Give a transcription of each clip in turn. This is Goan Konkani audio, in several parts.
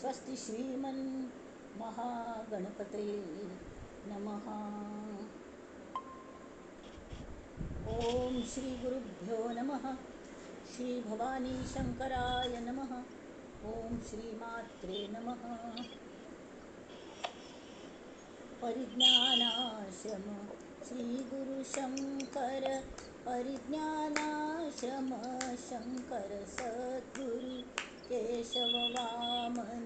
स्वस्ति श्रीमन् महागणपतये नमः. ओम श्री गुरुभ्यो नमः. श्री भवानी शंकराय नमः. ओम श्री मात्रे नमः. परिज्ञानाश्रम श्री गुरु शंकर, परिज्ञानाश्रम शंकर सद्गुरु केशव वामन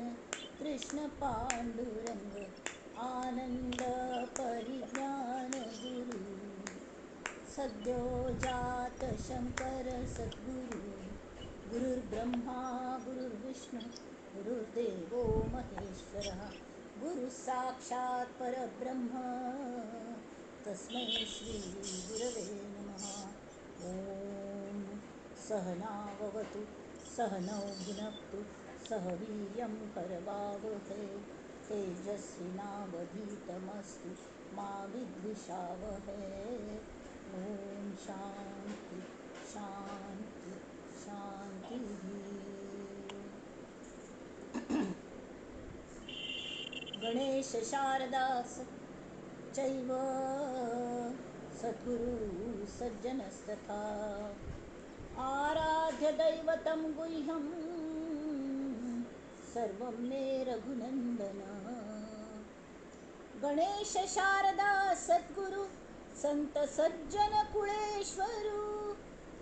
कृष्ण पांडुरंग आनंद परिज्ञान गुरु. सद्यो जात शंकर सद्गुरु. गुरुर्ब्रह्मा गुरुर्विष्णु गुरुर्देवो महेश्वरः. गुरु साक्षात परब्रह्म तस्मै श्री गुरवे नमः. ॐ सहनाववतु सहनौ भुनक्तु सह वीर्यं करवावहै. तेजस्विनावधीतमस्तु मा विद्विषावहै. ॐ शांति शांति शांतिः. गणेश शारदास चैव सद्गुरु सज्जनस्तथा. आराध्य दैवतं गुह्यं सर्वं मे रघुनंदन. गणेश शारदा सद्गुरु संत सज्जन कुळेश्वरू.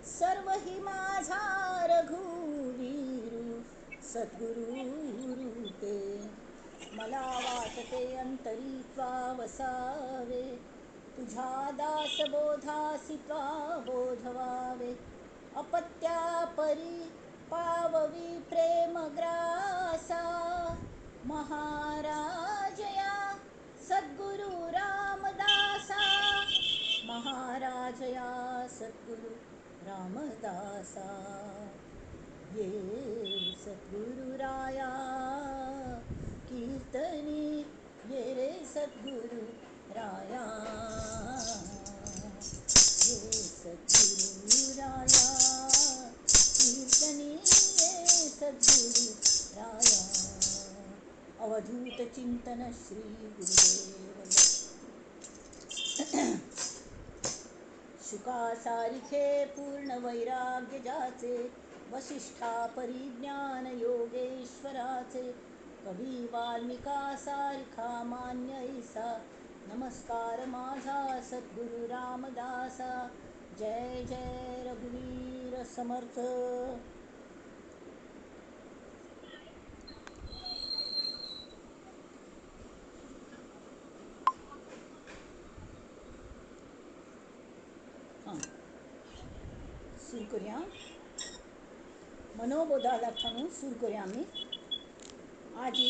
सर्व हि माझा रघुवीरू सद्गुरु रूपे. मला वाटते अंतरी त्वा वसावे, तुझ्या दासबोधासी त्वा बोधवावे. अपत्या परी पाववी प्रेमग्रासा, महाराजया सद्गुरु रामदासा. महाराजया सद्गुरु रामदासा. ये सद्गुरुराया कीर्तनी, ये रे सद्गुरु राया. ये सद्गुरु राया कीर्तनी, ये सद्गुरु राया. अवधूत चिंतन श्री गुरुदेव. शुका सारिखे पूर्ण वैराग्य जाचे, वसिष्ठा परिज्ञान योगेश्वराचे. कवी वाल्मिका सारिखा मान्य ऐसा, नमस्कार माझा सद्गुरु रामदासा. जय जय रघुवीर समर्थ. हां, सुरू करूया. मनोबोधाला थांबून सुरू करूया आम्ही. आजी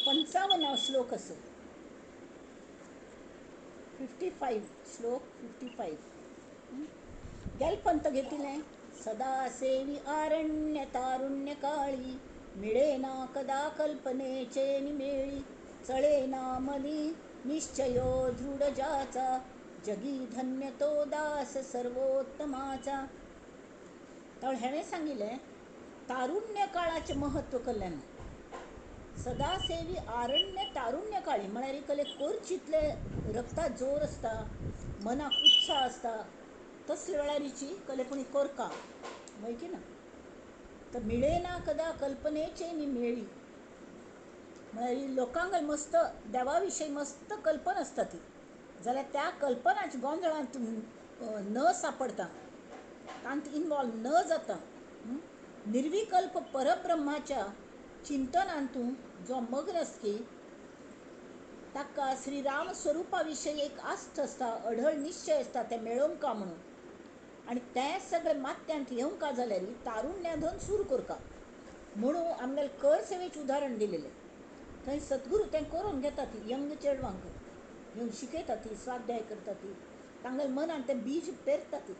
55 श्लोक असो, 55 श्लोक 55. गेलपंत घेतले. सदा सेवी आरण्य तारुण्य काळी, मिळेना कदा कल्पनेचे निमेळी. चळेना मनी निश्चयो दृढ जाचा, जगी धन्य तो दास सर्वोत्तमाचा. तर ह्याने सांगितले तारुण्य काळाचे महत्व कल्याण. सदासेवी आरण्य तारुण्य काळी म्हळ्यार कले कोरचितले रक्तात जोर आसता, मनाक उत्साह आसता, तसले वेळारीची कले कोणी कोरका वय की ना. तर मिळेना कदा कल्पनेचे नि मेळी म्हळ्यार लोकांक मस्त देवा विशयी मस्त कल्पना आसता ती, जाल्यार त्या कल्पनाच्या गोंदळांत न सापडता, तांत इनवॉल्व न जाता, निर्विकल्प परब्रह्माच्या चिंतनांतून जो मग्न आसकी ताका श्रीराम स्वरूपा विशयी एक आस्त आसता, अढळ निश्चय आसता तें मेळोवंका म्हणून. आनी तें सगळें मात्यांत येवंका जाल्यार तारुण्याधन सूर करका म्हणून आमगेले कर सेवेचें उदाहरण दिलेलें. थंय सद्गुरू तें करून घेतात, यंग चेडवांक घेवन शिकयतात, स्वाध्याय करतात, तांगेले मनान तें बीज पेरतात.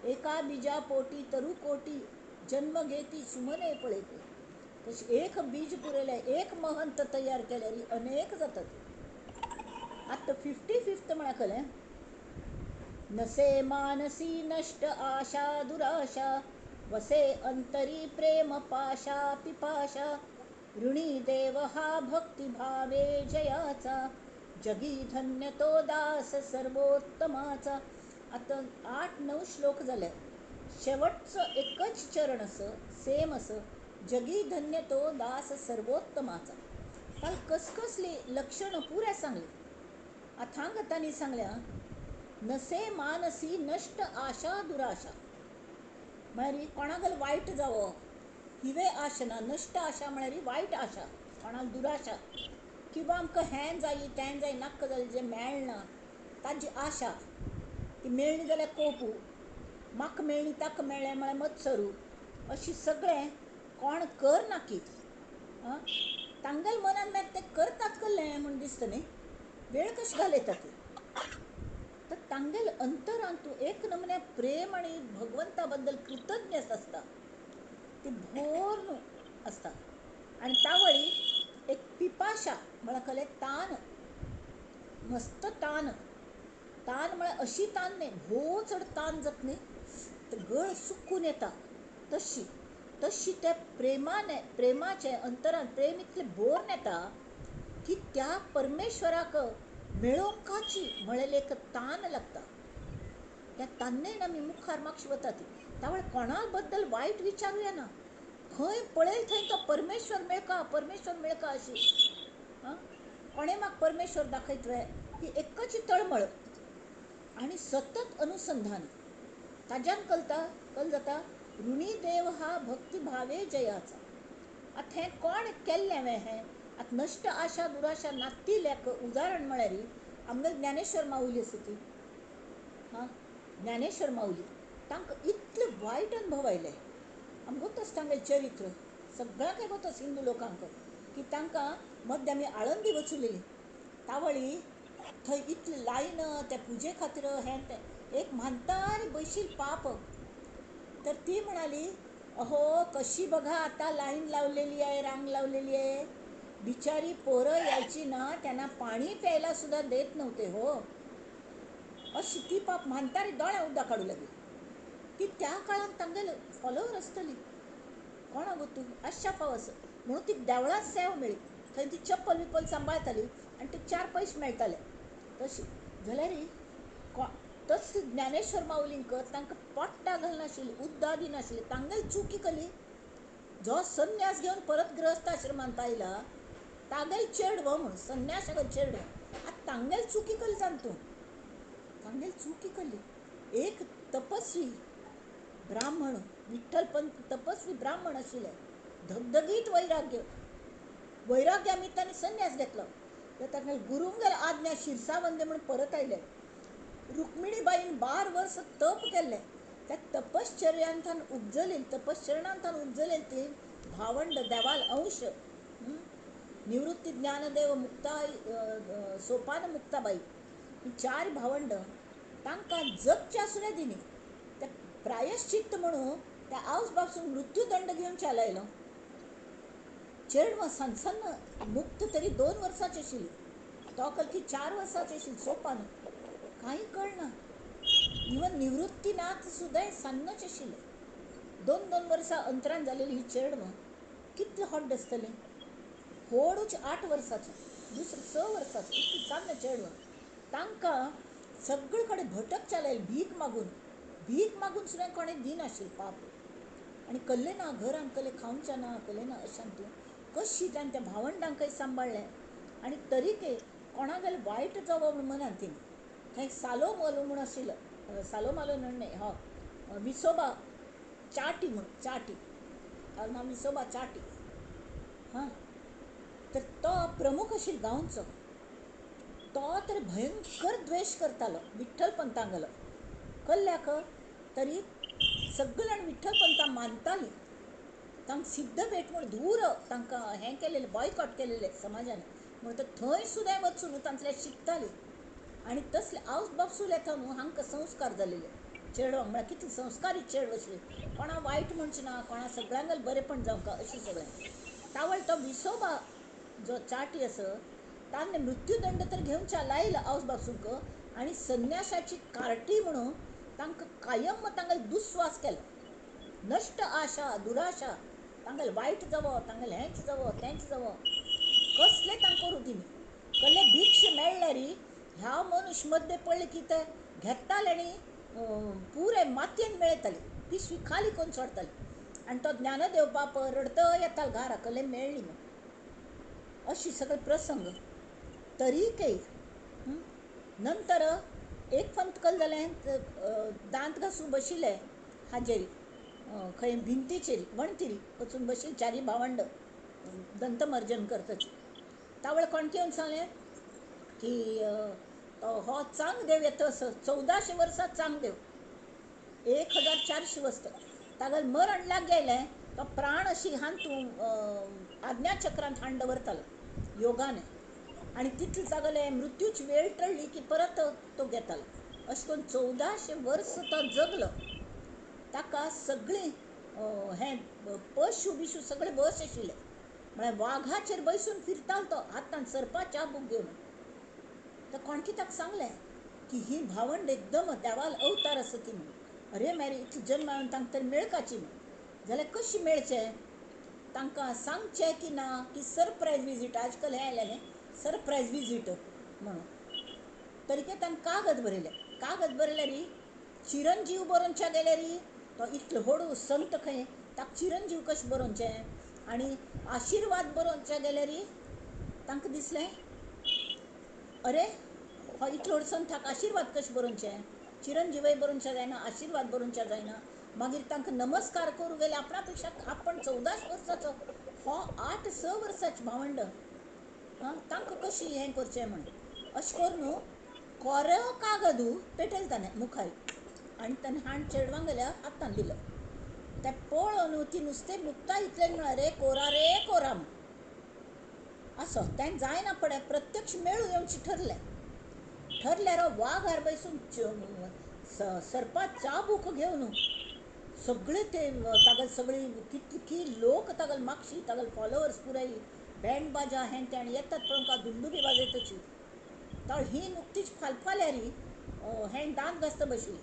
एका बीजा पोटी तरु कोटी जन्म घेती सुमने पळयते. तशें एक बीज पुरयलें, एक महंत तयार केल्यार अनेक जातात. आतां 55 म्हळ्यार कळ्ळें. नसे मानसी नष्ट आशा दुराशा, वसे अंतरी प्रेम पाशा पिपाशा. ऋणी देव हा भक्तिभावे जयाचा, जगी धन्य तो दास सर्वोत्तमाचा. आतां 8-9 श्लोक जाले. शेवटचं एकच चरण असं सेम असं, जगी धन्य तो दास सर्वोत्तमाचा. काल कसकसली लक्षणं पुऱ्या सांगली. अथांगतांनी सांगल्या, नसे मानसी नष्ट आशा दुराशा. म्हळ्यार कोणागल वायट जावप हिवे आशा ना, नश्ट आशा म्हळ्यार वायट आशा, कोणाक दुराशा किंवा आमकां हें जाय तें जाय नाक्क जालें जें मेळना ताजी आशा, ती मेळ्ळी जाल्यार कोपू, म्हाका मेळ्ळी ताका मेळ्ळें म्हळ्यार मत्सरू, अशी सगळें कोण कर नाकी. आं, तांगेले मनान मागीर तें करतात कसलें म्हूण दिसता न्ही, वेळ कशी घालयता ती. तर तांगेले अंतरांतू एक नमुने प्रेम आनी भगवंता बद्दल कृतज्ञ आसता, ती भोर आसता. आनी तावळी एक पिपाशा म्हळ्यार कसलें तान, मस्त तान. तान म्हळ्यार अशी तान न्ही, भोव चड तान जाता न्ही तर गळ सुकून येता तशी तशी त्या प्रेमाने, प्रेमाचे अंतरान प्रेम इतलें भोर येता की त्या परमेश्वराक मेळोवपाची म्हळेलें एक तान लागता. त्या तान्नेन आमी मुखार मातशी वता ती. तावळ कोणा बद्दल वायट विचारूं येना, खंय पळयल थंय तो परमेश्वर मेळका, परमेश्वर मेळका अशी. आं, कोणें म्हाका परमेश्वर दाखयतले ही एकच तळमळ आनी सतत अनुसंधान. ताज्यान कलता कल जाता ऋणी देव हा भक्तिभावे जयाचा. आतां हें कोण केल्लें हांवें हें आतां नश्ट आशा दुराशा नातिल्ल्याक उदाहरण म्हळ्यार आमगेली ज्ञानेश्वर माऊली आसा ती. हां, ज्ञानेश्वर माऊली तांकां इतले वायट अनुभव आयले. आमकां गोतच तांगेलें चरित्र सगळ्यांकय गोतच हिंदू लोकांक की तांकां मद्दे आमी आळंदी वचुलेली तावळी थंय इतली लायन त्या पुजे खातीर हें तें, एक म्हातारी बशिल पाप. तर ती म्हणाली, अहो कशी बघा आता लाईन लावलेली आहे, रांग लावलेली आहे, बिचारी पोरं यायची ना, त्यांना पाणी प्यायला सुद्धा देत नव्हते हो. अशी ती पाप म्हातारी दोळ्या उदक काडूं लागली. ती त्या काळान तांगेले फॉलोवर आसतली कोणा गो तूं आश्या फाव असो म्हणून ती देवळांत सेव मेळ्ळी. थंय ती चप्पल बिप्पल सांबाळताली आनी ते 4 पयशे मेळटाले. तशी जाल्यार तस ज्ञानेश्वर माऊलींक तांकां पोट्टा घालनाशिल्ली, उद्दा दिनाशिल्ली. तांगेली चुकी कली, जो संन्यास घेवन परत गृहस्थाश्रमांत आयला तागेल चेडवो म्हूण संन्यासागेल चेडवो. आतां तांगेली चुकी कली तांतून, तांगेली चुकी कली. एक तपस्वी ब्राह्मण, विठ्ठल पंत तपस्वी ब्राह्मण आशिल्ले, धगधगीत वैराग्य, वैराग्या निमित्तान संन्यास घेतलो. तर तांगेले गुरुंगेल आज्ञा शिरसावंदे म्हूण परत आयले. रुक्मिणीबाईन 12 वर्स तप केल्लें. त्या तपश्चर्यांतल्यान उपजली, तपश्चरणांतल्यान उपजले ती भावंड देवाल अंश, निवृत्ती ज्ञानदेव मुक्ता सोपान मुक्ताबाई, ही 4 भावंड तांकां जगच्या सुद्दां दिनी. त्या प्रायश्चित्त म्हणून त्या आवस बापसून मृत्यूदंड घेवन चालयलो. चेडवां सान सान मुक्त तरी 2 वर्सांची आशिल्ली, तो कलकी 4 वर्सांची आशिल्ली सोपान, कांय कळना. इवन निवृत्तीनाथ सुद्दां सान्नच आशिल्ले. 2-2 वर्सां अंतरान जालेली ही चेडवां कितलें हॉट आसतलें. होडूच 8 वर्साचो, दुसरें 6 वर्साचो, इतली सान्न चेडवां. तांकां सगळे कडेन भटक चालयले भीक मागून, भीक मागून सुद्दां कोणें दिनाशिल्लें पाप. आनी कल्लें ना घरान, कल्लें खावचें ना, कल्लें ना अशें तूं कशी ताणें त्या भावंडांकय सांबाळ्ळें. आनी तरीके कोणागेर वायट जावप म्हूण मनान तिणें थंय सालो मालो म्हूण आशिल्लो, सालो मालो न्हय हय, विसोबा चाटी म्हूण, चाटी ताजो नांव विसोबा चाटी. हां, तर तो प्रमुख आशिल्लो गांवचो. तो तर भयंकर द्वेश करतालो विठ्ठल पंतांगलो. कल्ल्याक तरी सगळे जाण विठ्ठल पंतां मानतालीं. तांकां सिद्ध भेट म्हूण दूर तांकां हें केलेलें, बॉयकॉट केलेलें समाजान, म्हणून तर थंय सुद्दां वचून तांतले शिकतालीं. आनी तसले आवस बापसूल येता न्हू हांकां संस्कार जालेले चेडवांक, म्हळ्यार कितले संस्कारी चेडव आशिल्ले, कोणा वायट म्हणचें ना, कोणा सगळ्यांक बरेंपण जावंक अशें सगळें. तावळ तो विसोबा जो चाटी आसा ताणें मृत्यूदंड तर घेवच्या लायलो आवस बापसूंक, आनी संन्यासाची कार्टी म्हणून तांकां कायम तांकां दुस्वास केलो. नश्ट आशा दुराशा तांगेले वायट जावो, तांगेले हेंच जावो तेंच जावो, कसलें तांकां करूं दिनी. कसले भिक्ष मेळ्ळ्यार ह्या मनुष्य मद्दे पडले की ते घेताले आनी पुरे मातयेन मेळयताले, पिशवी खाली करून सोडटाले. आनी तो ज्ञानदेव बाप रडत येतालो घरा, कसले मेळ्ळी म्हूण. अशी सगळे प्रसंग. तरीकय नंतर एक पंत कल जालें, दांत घासून बशिल्ले हाजेर खंय भिंतीचेर वणटीर वचून बशिल्ले चारी भावंड दंतमर्जन करतच. तावळ कोणके येवन सांगलें की हो चांगदेव येता असो 1400 वर्सां चांगदेव, 1400 वर्सां तागेलें मरण लागेलें. तो प्राण अशी हान तूं आज्ञाचक्रांत हाण दवरतालो योगाने, आनी तितले तागेलें मृत्यूची वेळ टळ्ळी की परत तो घेतालो. अशें करून 1400 वर्स तो जगलो. ताका सगळीं हें पशु बिशू सगळे वश आशिल्ले. म्हळ्यार वाघाचेर बसून फिरतालो तो, हातान सर्पा चाबूक घेवन. तर कोणकी ताका सांगलें की ही भावंड एकदम देवाल अवतार आसा ती म्हणून. अरे मागीर इतले जन्म हांवें तांकां तरी मेळकाची म्हूण, जाल्यार कशी मेळचें? तांकां सांगचें की ना की सरप्रायज विजीट, आजकाल हें आयलें न्ही सरप्रायज विजीट म्हणून. तरीके तांकां कागद बरयलें. कागद बरयल्यार चिरंजीव बरोवच्या गेल्यार तो इतलो व्हड संत खंय, ताका चिरंजीव कशें बरोवचें? आनी आशिर्वाद बरोवच्या गेल्यार तांकां दिसलें अरे हो इतलो व्हड संत, ताका आशिर्वाद कशें बरोवचें? चिरंजीवय बरोवच्या जायना, आशिर्वाद बरोवच्या जायना. मागीर तांकां नमस्कार करूं गेले आपणा पेक्षा आपण 14 वर्साचो, हो 8-6 वर्साचो भावंड, आं तांकां कशी हें करचें म्हण. अशें करून कोरो कागदू पेटयलो ताणें मुखार आनी ताणें हाण चेडवांक गेल्या हातान दिलो. तें पळोवन ती नुस्तें मुक्ता इतलें म्हळ्यार रे कोरा रे कोरा म्हण असो. तें जायना पडे प्रत्यक्ष मेळूं येवचें ठरलें. ठरल्यार वाघार बसून सर्पा चाबूक घेवन सगळे ते तागेले सगळी कितकी लोक तागेले मागशी, तागेले फॉलोवर्स पुराय बँड बाजा हें तें आनी येतात पळोवंक दुंदुबी वाजयतची. तावळ ही नुकतीच फालफाल्यार हें दांत घासता बशिल्ली.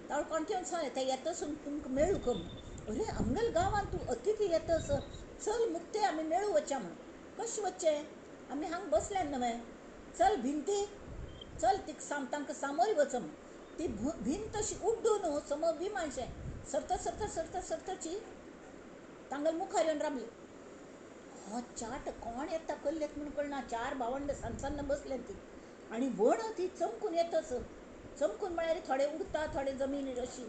तावळ कोणके येवन सांगलें ते येतसून तुमकां मेळूं कम. अरे आमगेल्या गांवांत तूं अतिथी येतस, चल मुक्ते आमी मेळूं वचया म्हूण. कशें वचचें? आमी हांगा बसल्यान न्हय, चल भिंती चल तिका तांकां सामोरी वच म्हूण. ती भिंत अशी उड्डून समज विमानशें सरत सरत सरत सरतची तांगेल्या मुखार येवन राबली. हो चाट कोण येता कल्लेक म्हूण कळना. चार भावंड सान्न बसले ती आनी वण ती चमकून येतच. चमकून म्हळ्यार थोडे उडता थोडे जमीन अशी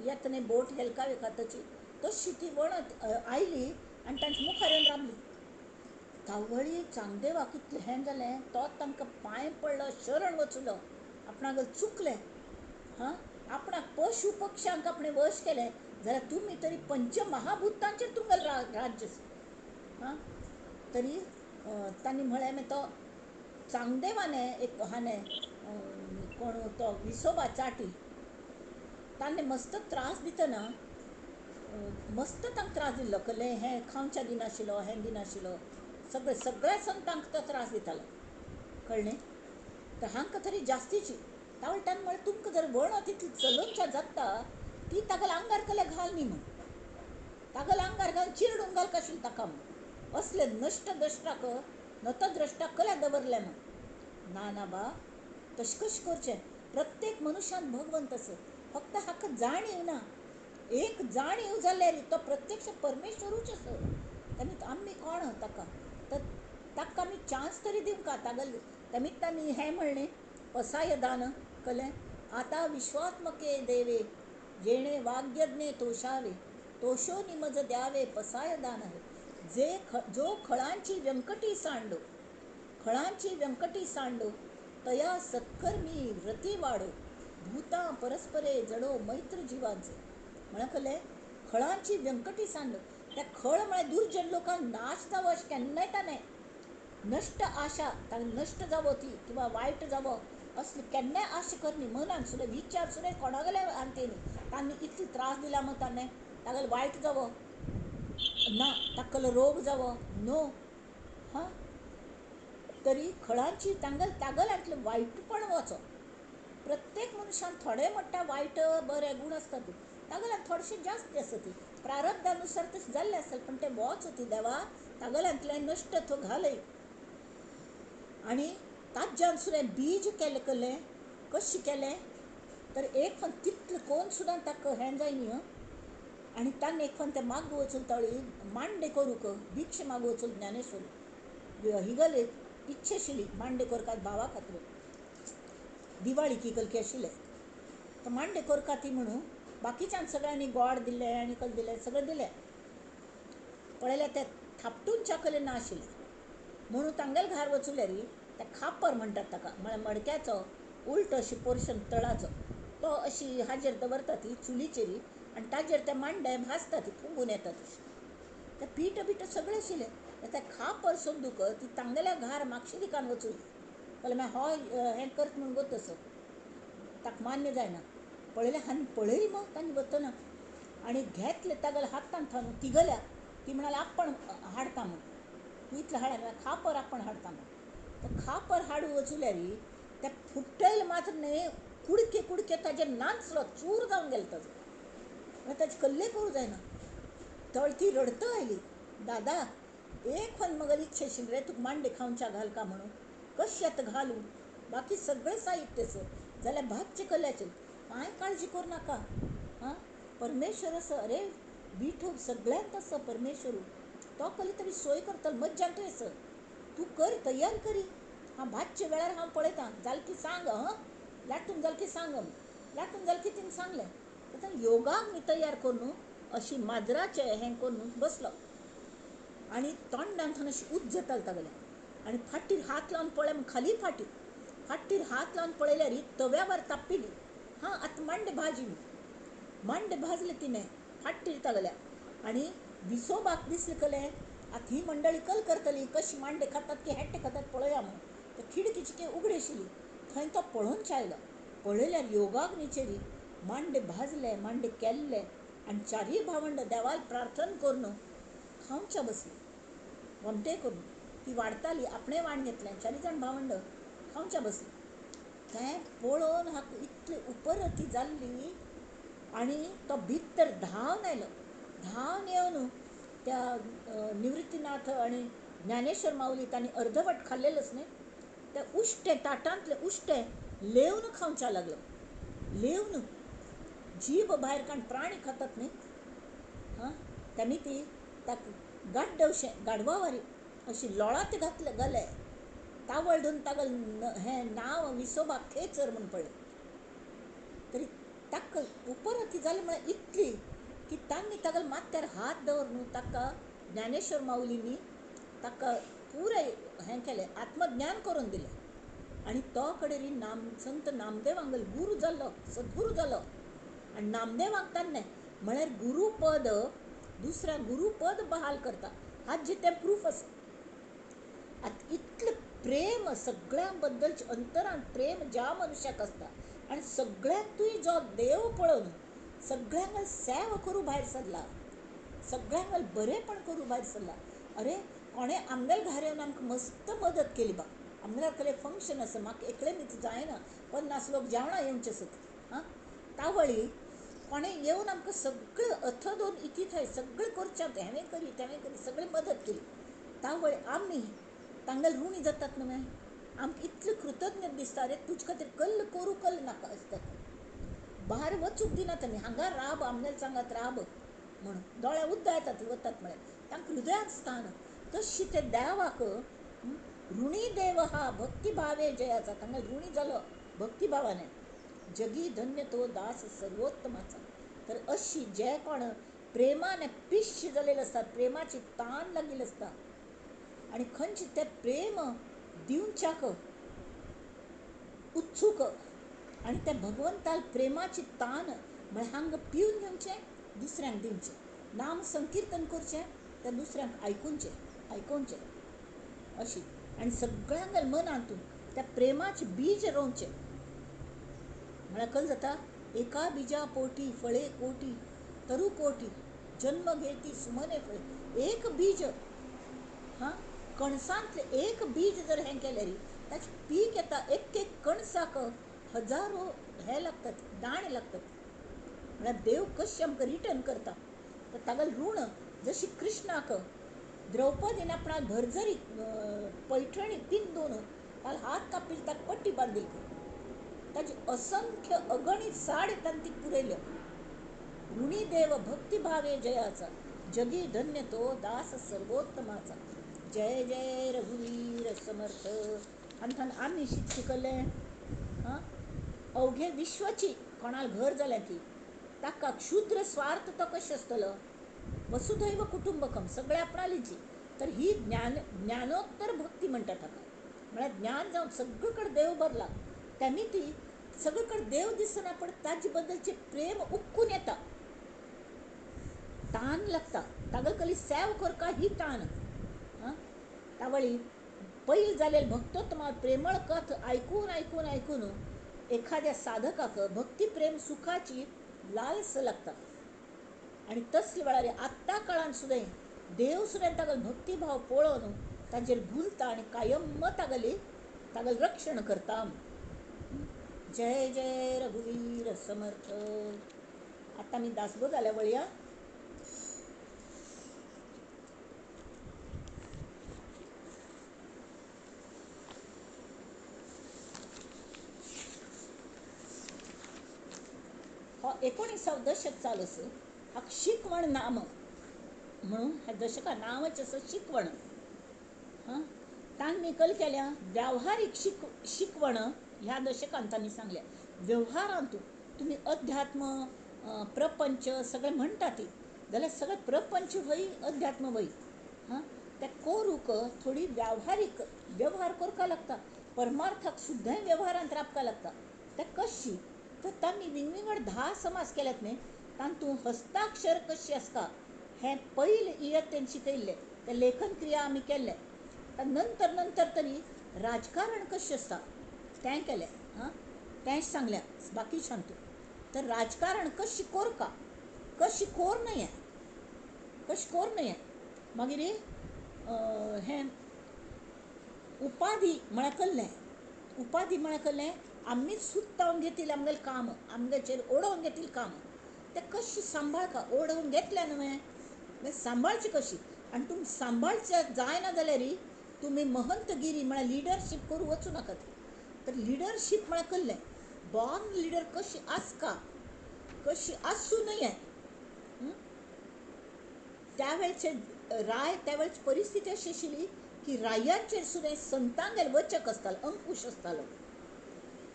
येता न्ही बोट हेलकावे खातची तशी ती वणत आयली आनी तांच्या मुखार येवन राबली. तावळी चांगदेवाक इतलें हें जालें, तो तांकां पांय पडलो, शरण वचलो, आपणाक चुकलें, हां आपणाक पशु पक्ष्यांक आपणें वश केलें जाल्यार तुमी तरी पंचमहाभूतांचेर तुमगेलें राज्य आसा. हां तरी तांणी म्हळें मागीर तो चांगदेवाने एक हाणें कोण तो विसोबा चाटी ताणें मस्त त्रास दितना मस्त तांकां त्रास दिल्लो. कल्ले हें खावच्या दिनाशिल्लो, हें दिनाशिल्लो, सगळे सगळ्या संतांक तो त्रास दितालो. कळ्ळें? तर हांकां तरी जास्तीची तावळ ताणें म्हळें तुमकां जर वण तितली चलोवच्या जाता ती तागेल्या आंगार कले घाल न्ही म्हूण, तागेल्या आंगार घालून चिरडून घाल कशें ताका म्हूण. असले नश्ट द्रश्टाक नतद्रश्टाक कल्या दवरलें म्हूण. ना ना बा तशें कशें करचें? प्रत्येक मनुष्यान भगवंत आसा, फक्त हाका जाणीव ना. एक जाणीव जाल्यार तो प्रत्यक्ष परमेश्वरूच आसा. आनी आमी कोण ताका? तर ताका आमी चान्स तरी दिवंक तागेले निमित्तांनी हें म्हणलें पसाय दान कलें आता विश्वात्मके देवे जेणे वाग्यज्ञे तोषावे तोषो निमज द्यावे पसाय दान आहे. जे जो खळांची व्यंकटी सांडो, खळांची व्यंकटी सांडो, तया सत्कर्मी व्रती वाडो, भूता परस्परे जडो मैत्र जीवांचे. म्हळ्यार कलें खळांची व्यंकटी सांडो. त्या खळ म्हळ्यार दुर्जन लोकांक नाश जावो अशें केन्नाय ताणें नश्ट आशा ताणें नश्ट जावो ती किंवा वायट जावो असले केन्नाय आशा करनी मनान सुद्दां विचार सुद्दां कोणागेले आनी तांणी इतले त्रास दिला मग ताणें तागेलो वायट जावो ना, ताका रोग जावो नो. हां तरी खळांची तांगेल तागेल्यांतलें वायटपण वचो. प्रत्येक मनशान थोडे म्हणटा वायट बरे गूण आसतात, तागेल्यान थोडशें जास्त आसा ती प्रारब्धानुसार तशें जाल्लें आसतलें, पण तें वच ती देवा तागेल्यांतल्यान नश्ट तो घालय. आनी ताज्यान सुद्दां बीज केलें कलें कशें केलें तर एक फावट तितलें कोण सुद्दां ताका हें जाय न्ही. आनी ताणें एक फावट तें मागू वचून तळी मांडे करूंक भिक्षा मागू वचून ज्ञानेश्वर हिगले इच्छा आशिल्ली मांडे करकात भावा खातीर, दिवाळी की कलकी आशिल्लें तर मांडे करका ती म्हणून बाकीच्यान सगळ्यांनी गोड दिलें आनी कल दिलें सगळें दिलें. पळयल्यार ते थापटूनच्या कले ना आशिल्लें म्हणून तांगेल घार वचुल्यारी ते खापर म्हणटात ताका, म्हळ्यार मडक्याचो उल्टो अशी पोर्शन तळाचो तो अशी हाजेर दवरता ती चुलीचेरी आनी ताजेर ते मांडे भाजता ती फुगून येता तशी. ते पीठ बीठ सगळें आशिल्लें ते खापर सोदूंक ती तांगेल्या घार मागशी दिकान वचुली. पळय मागीर हो हें करत म्हूण गो तसो ताका मान्य जायना. पळयलें हांवें पळयली मग तांणी वतना आनी घेतले तागेल्या हातान थावन तिगल्या ती म्हणाली आपण हाडता म्हूण तूं इतलें हाड खापर आपण हाडता म्हूण. ते खापर हाडू वचुल्यारी ते फुट्टयल मात्र न्हय कुडके कुडके ताजेर नाचलो चूर जावन गेलो ताजो. मागीर ताजे कल्ले करूं जायना. तळ ती रडत आयली, दादा एक फावट मगेली इच्छा आशिल्ली रे तुका मांडे खावच्या घालका म्हणून, कशें आतां घालूं बाकी सगळें साहित्य आसा जाल्यार भाजचे कल्याचेर कांय काळजी करूं नाका. आं परमेश्वर आसा, अरे विठू सगळ्यांत आसा परमेश्वर, तो कली तरी सोय करतलो मज्जांतूय आसा, तूं कर तयार करी. हांव भाजचे वेळार हांव पळयतां जालें की सांग हां, लाटून जालें की सांग, लाटून जालें की तिणें सांगलें. आतां योगाक मी तयार करून अशी माजराचें हें करून बसलो आनी तोंडान थंय अशी उज जाताली तागेल्या आनी फाटीर हात लावन पळय म्हूण खाली फाटीर फाटीर हात लावन पळयल्यार तव्यावर तापिल्ली. हां आतां मांडे भाजी मांडे भाजले तिणें फाटीर तागेल्या आनी विसोबाक दिसलें कलें आतां ही मंडळी कल करतली कशी मांडे खातात की हेट्टे खातात पळोवया म्हूण. तर खिडकीची की उगडी आशिल्ली थंय तो पळोवनच आयलो. पळयल्यार योगाग्नीचेरी मांडे भाजले मांडे केल्ले आनी चारूय भावंड देवाक प्रार्थना करून खावच्या बसली गोमटे करून. ती वाडटाली आपणें वाण घेतलें, चारूय जाण भावंड खावच्या बसली. तें पळोवन हाका इतली उपरती जाल्ली आनी तो भितर धांवन आयलो. धांवन येवन त्या निवृत्तीनाथ आनी ज्ञानेश्वर माऊली तांणी अर्धवट खाल्लेलेंच न्ही, ते उश्टें ताटांतलें उश्टें लेवन खावच्या लागलो. लेवन जीभ भायर काडून प्राणी खातात न्ही, हां तांणी ती ताका गाड्डवशें गाडवावारी अशी लोळात घातले गले तावळ धरून तागेलें हें नांव विसोबा खेचर म्हूण पडलें. तरी ताका उपरती जाली म्हळ्यार इतली की तांणी तागेल्या माथ्यार हात दवरून ताका ज्ञानेश्वर माऊलींनी ताका पुराय हें केलें आत्मज्ञान करून दिलें. आनी तो कडेन नाम संत नामदेवांगेलो गुरू जालो, सद्गुरू जालो. आनी नामदेवांक ताणें म्हळ्यार गुरूपद दुसऱ्या गुरूपद बहाल करता हाजें तें प्रूफ आसा. आतां इतलें प्रेम सगळ्यां बद्दलचें अंतरान प्रेम ज्या मनुष्याक आसता आनी सगळ्यांतूय जो देव पळोवन सगळ्यांक सेवा करूं भायर सरला, सगळ्यांक बरेंपण करूं भायर सरला. अरे कोणें आमगेल्या घरा येवन आमकां मस्त मदत केली बा, आमगेल्या कसलें फंक्शन आसा म्हाका एकलें न्ही जायना 50 लोक जेवणां येवचे आसत. आं तावळी कोणें येवन आमकां सगळें अथ दोन इती थंय सगळें करचें हेंवें करी तेंवें करी सगळें मदत केली. तावळी आमी तांगेले ऋणी जातात न्हू, आमकां इतलें कृतज्ञ दिसता, अरे तुजे खातीर कल्ल करूं कल्ल नाका आसता. भायर वचूंक दिना तांणी, हांगा राब आमगेले सांगात राब म्हणून दोळे उद्दा येतात वतात म्हळ्यार तांकां हृदयांत स्थान. तशी ते देवाक ऋणी देव हा भक्तिभावे जयाचा, तांकां ऋणी जालो भक्तिभावाने जगी धन्य तो दास सर्वोत्तमाचा. तर अशी जे कोण प्रेमाने पिश्य जालेले आसतात, प्रेमाची तान लागिल्ली आसता आनी खंयचे ते प्रेम दिवच्याक उत्सूक आनी त्या भगवंताल प्रेमाची तान म्हळ्यार हांगा पिवन घेवचें दुसऱ्यांक दिवचें, नाम संकिर्तन करचें त्या दुसऱ्यांक आयकुचें आयकोवचें अशी आनी सगळ्यांक मनांतून त्या प्रेमाचें बीज रोवचें. म्हळ्यार कल जाता एका बिजा पोटी फळे कोटी तरु कोटी जन्म घेती सुमने फळे. एक बीज हां कणसांतलें एक बीज जर हें केल्यार ताचें पीक येता. एक एक कणसाक हजारो हे लागतात, दाणे लागतात. म्हळ्यार देव कशें आमकां रिटर्न करता. तर तागेलें ऋण जशी कृष्णाक द्रौपदीन आपणाक भरजरी पैठणी पिंदून ताका हात कापील, ताका पट्टी बांदिल, ताजी असंख्य अगणित साड तांणी ती पुरयल्यो. ऋणी देव भक्तिभावे जयाचा, जगी धन्य तो दास सर्वोत्तमाचा. जय जय रघुवीर समर्थ. आनी आमी शिकले हां, अवघे विश्वची कोणाक घर जालें की ताका क्षुद्र स्वार्थ तो कशें आसतलो. वसुधैव कुटुंबकम, सगळें आपणालीची. तर ही ज्ञानोत्तर भक्ती म्हणटा ताका. म्हळ्यार ज्ञान जावन सगळे कडेन देव भरला, तेमी ती सगळे कडेन देव दिसना पण ताजे बद्दलचें प्रेम उक्कून येता, तान लागता, तागेली कली सेव करका ही तान. हां, तावळी पयल जालेले भक्तोत्तमा प्रेमळ कथ आयकून आयकून आयकून एखाद्या साधकाक भक्ती प्रेम सुखाची लालस लागता. आनी तसले वेळार आत्तां काळान सुद्दां देव सुद्दां तागेलो भक्तिभाव पळोवन ताजेर भुलता आनी कायम तागेली तागेलें रक्षण करता. जय जय रघुवीर समर्थ. आतां आमी दासबोध जाल्या वळया. हो 19वां दशक चालू आसा. हाका शिकवण नाम म्हणून ह्या दशका नांवच आसा शिकवण. हां, तांणी कल केल्या व्यावहारीक शिकवण ह्या दशकान तांणी सांगल्या. व्यवहारांतू तुमी अध्यात्म प्रपंच सगळें म्हणटा ती जाल्यार सगळें प्रपंच वय अध्यात्म वय. हां, त्या कोरूक थोडी व्यावहारीक व्यवहार करपाक लागता, परमार्थाक सुद्दां व्यवहारांत राबपाक लागता. त्या कशी तर तांणी विंगविंगड 10 समास केल्यात न्ही, तातूंत हस्ताक्षर कशें आसता हें पयले इयत्तेन शिकयल्लें, तें लेखन क्रिया आमी केल्लें. नंतर नंतर तरी राजकारण कशें आसता तें केलें. हां, तेंच सांगलें बाकी शांतू. तर राजकारण कशें कोरका, कशें कोर न्हय, कशें कोर न्हय. मागीर हें उपाधी म्हळ्यार कसलें, उपाधी म्हळ्यार कसलें, आमीच सुत्तावन घेतील आमगेलें काम, आमगेचेर ओडोवन घेतील काम, तें कशें सांबाळका, ओडोवन घेतलें न्हय सांबाळचें कशी. आनी तुमी सांबाळचें जायना जाल्यार तुमी महंतगिरी म्हळ्यार लिडरशीप करूं वचूं नाकात. तर लिडरशीप म्हळ्यार कसलें, बॉर्न लिडर कशी आसका, कशी आसूं न्हय. त्या वेळचे राय, त्या वेळची परिस्थिती अशी आशिल्ली की रायांचेर सुद्दां संतांगेले वचक आसतालो, अंकुश आसतालो.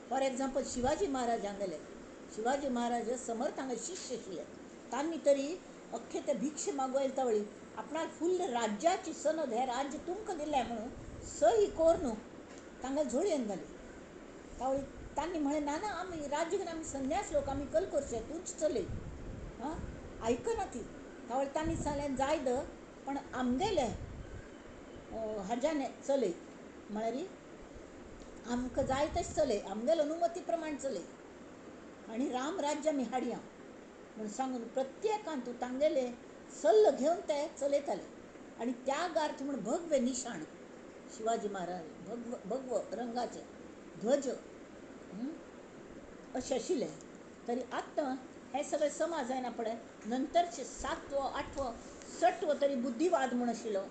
फॉर एग्जाम्पल शिवाजी महाराजांगेले, शिवाजी महाराज समर्थांगेले शिष्य आशिल्ले, तांणी तरी अख्खे ते भिक्षे मागवले तवळी आपणाक फुल्ल राज्याची सनद, हें राज्य तुमकां दिलें म्हणून सही कोरून तांकां झोळयेन घाली. तावळी तांणी म्हळें ना ना, आमी राज्य घेवन आमी संन्यास लोक, आमी कल करचें, तूंच चलय. हां, आयकना ती. तावळी तांणी सांगलें जाय the, पण आमगेले हाज्यान चलय, म्हळ्यार आमकां जाय तशें चलय, आमगेले अनुमती प्रमाण चलय आनी राम राज्य आमी हाडया म्हूण सांगून प्रत्येकान तूं तांगेले सल्लो घेवन ते चलयताले. आनी त्यागार्थ म्हूण भगवे निशाण, शिवाजी महाराज भगव रंगाचे ध्वज अशें आशिल्लें. तरी आतां हे सगळे समाज जायना पळय, नंतरचे 7वो 8वो 6वो तरी बुद्धिवाद म्हूण आशिल्लो.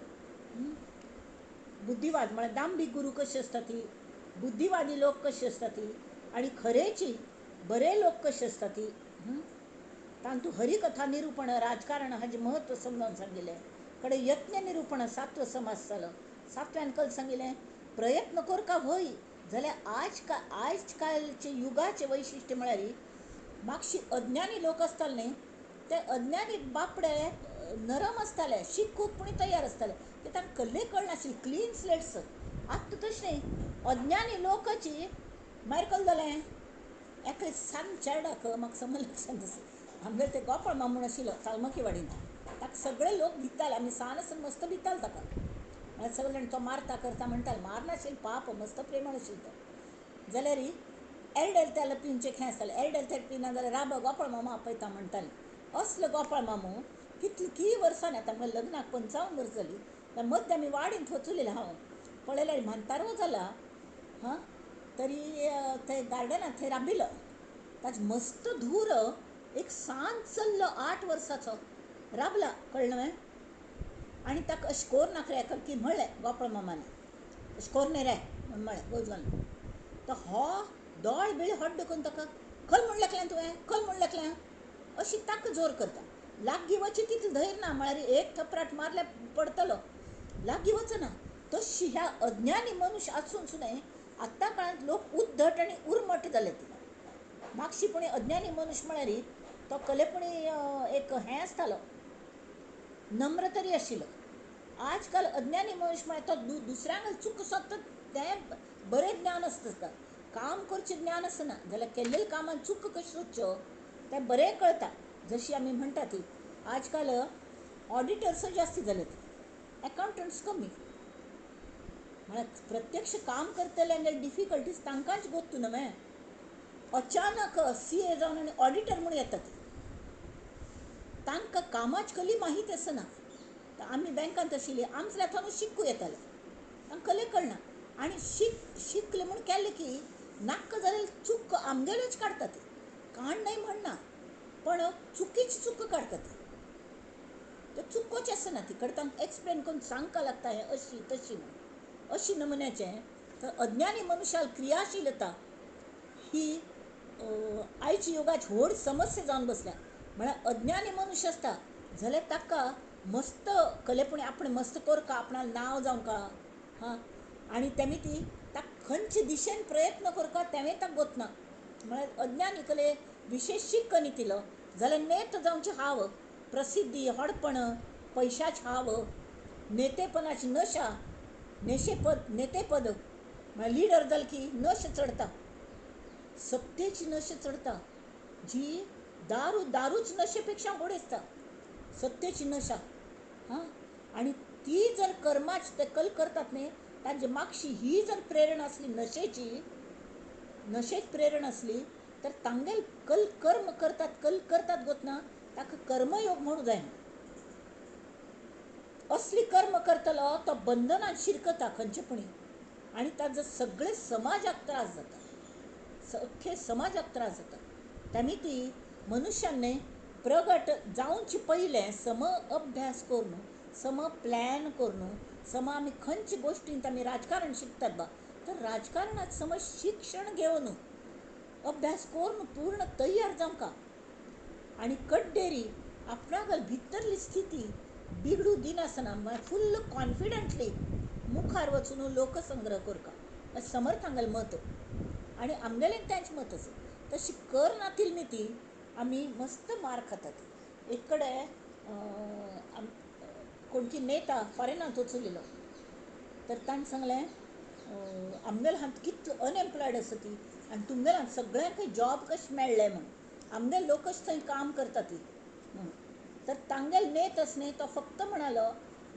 बुद्धिवाद म्हळ्यार दांभिक गुरू कशे आसता ती, बुद्धिवादी लोक कशे आसता ती, आनी खरेची बरे लोक कशे आसता ती. तातूंत हरिकथा निरूपण, राजकारण हाजें म्हत्व समजावन सांगिल्लें. कडेन यत्न निरूपण 7वो समास जालो. 7व्यान कल सांगिल्लें प्रयत्न करका व्हय जाल्यार आजकालचे युगाचें वैशिश्ट्य म्हळ्यार मातशी अज्ञानी लोक आसताले न्ही, ते अज्ञानी बापडे नरम आसताले, शिकूंक पूण तयार आसताले, ते तांकां कसलें कळनाशिल्लें, क्लीन स्लेट्स. आतां तशें न्ही, अज्ञानी लोकाची मागीर कशें जालें, एकले सान चेरडाक म्हाका समज लक्षांत आसा, आमगेले ते गोपाळ माम म्हूण आशिल्लो चालमकी वाडीन, ताका सगळे लोक भिताले, आमी सान आसतना मस्त भिताले ताका. म्हळ्यार सगळे जाण तो मारता करता म्हणटाले, मारनाशिल्लो पाप, मस्त प्रेमळ आशिल्लो तो. जाल्यार एरडेल तेल पिवचें खें आसतालें, एरडेल तेल पिना जाल्यार राब गोपाळ मामा आपयता म्हणटाले. असलो गोपाळ मामू कितली की वर्सां, आतां आमगे लग्नाक 55 वर्सां जालीं, मद्दे आमी वाडीन वचुलेले हांव पळयल्यार म्हातारो जाला. हां, तरी थंय गार्डनांत थंय राबिल्लो, ताजें मस्त धूर एक सान चल्लो 8 वर्साचो राबला कळ्ळें न्हय आनी ताका अशें कोर नाका रे की म्हणलें गोपाळ मामाने अशें कोर न्ही रे म्हूण म्हळें गोज घालून. तो हो दोळ बिळ हड्ड करून ताका खल म्हूण लेखलें तुवें खल म्हूण लेखलें अशी ताका जोर करता. लागीं वचचे तितलें धैर्य ना म्हळ्यार एक थपराट मारल्यार पडटलो, लागीं वचना. तशी ह्या अज्ञानी मनुष्य आसून सुद्दां आत्तां काळांत लोक उद्धट आनी उर्मट जाले. ती मागशीपणी अज्ञानी मनुष्य म्हळ्यार तो कलेपणी एक हें आसतालो, नम्र तरी आशिल्लो. आजकाल अज्ञानी मनुष्य म्हळ्यार तो दुसऱ्यांक चूक सोदता तें बरें ज्ञान आसता, काम करचें ज्ञान आसना जाल्यार केल्लेल्या कामान चूक कशी सोदच्यो तें बरें कळटा. जशी आमी म्हणटा ती आजकाल ऑडिटर्स जास्ती जाले, एकाउंटंट्स कमी. म्हळ्यार प्रत्यक्ष काम करतल्यांगे डिफिकल्टीज तांकांच गोत्तू न्हय. अचानक CA जावन आनी ऑडिटर म्हूण येतात, तांकां कामाची कली माहिती आसना. आमी बँकांत आशिल्ली आमचें थंय शिकू येताले, तांकां कले कळना आनी शिकले म्हूण केलें की नाक्क जाल्यार चूक आमगेल्योच काडटात. काण न्हय म्हणना पण चुकीची चूक काडटात, त्यो चुकोच आसना. ती कडेन तांकां एक्सप्लेन करून सांगपाक लागता हें अशी तशी म्हूण अशी नमुन्याचें. तर अज्ञानी मनुष्याल क्रियाशीलता ही आयच्या युगाची व्हड समस्या जावन बसल्या. म्हळ्यार अज्ञानी मनुष्य आसता जाल्यार ताका मस्त कलेपणी आपण मस्त करका, आपणाक नांव जावंका हां, आनी तेमी ती ताका खंयचे दिशेन प्रयत्न करका तेंवें ताका गोतना. म्हळ्यार अज्ञानी कले विशेश शिक्क न्ही तिलो जाल्यार नेत जावची हाव, प्रसिद्धी, हडपण, पयशाची हाव, नेतेपणाची नशा, नेशेपद नेतेपद म्हळ्यार लिडर जाल की नश चडता, सत्तेची नशा चडता, जी दारू दारूच नशेपेक्षा व्हड आसता सत्तेची नशा. हां, आनी ती जर कर्माच ते कल करतात न्ही तांचे मागशी ही जर प्रेरणा आसली नशेची, नशेच प्रेरणा आसली तर तांगेल कल कर्म करतात, कल करतात गोतना ताका कर्मयोग म्हणू जायना. असली कर्म करतलो तो बंधनात शिरकता खंयचेपणी आनी ताजो सगळे समाजाक त्रास जाता, अख्खे समाजाक त्रास जाता. तेमी ती मनुष्याने प्रगट जावचे पयलें सम अभ्यास करून, सम प्लॅन करून, सम आमी खंयचे गोश्टींत आमी राजकारण शिकतात बा तर राजकारणांत सम शिक्षण घेवन अभ्यास करून पूर्ण तयार जावंका आनी कड्डेरी आपणाक भितरली स्थिती बिगडू दिनासतना म्हळ्यार फुल्ल कॉन्फिडंटली मुखार वचून लोकसंग्रह करका अशें समर्थांगेलें मत आनी आमगेलें तेंच मत आसा. तशी कर नातील न्ही ती आमी मस्त मार खातात. एक कडेन कोणकी नेता फॉरेनांत वचुलेलो तर ताणें सांगलें आमगेले हांत कितलो अनएम्प्लॉयड आसा ती आनी तुमगेले हांत सगळ्यांकय जॉब कशें मेळ्ळें म्हूण, आमगेले लोकच थंय काम करता ती म्हणून. तर तांगेले नेत आसा न्ही तो फक्त म्हणालो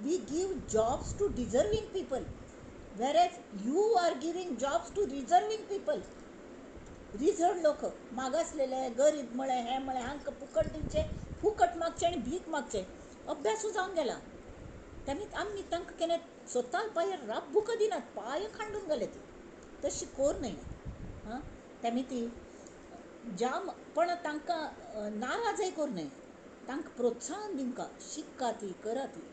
we give jobs to deserving people whereas you are giving jobs to reserving people. Reserve लोक मागासलेले गरीब म्हळें हें म्हळें हांकां फुकट दिवचें, फुकट मागचें आनी भीक मागचें अभ्यासूय जावन गेला. तेमी आमी तांकां केन्ना स्वता पांयार राबूंक दिनात, पांय खांडून गेले ती तशी कोर न्हय. हां, तेमी ती जाम पण तांकां नाराजय करूं न्हय, तांकां प्रोत्साहन दिवंका, शिक्का ती करा ती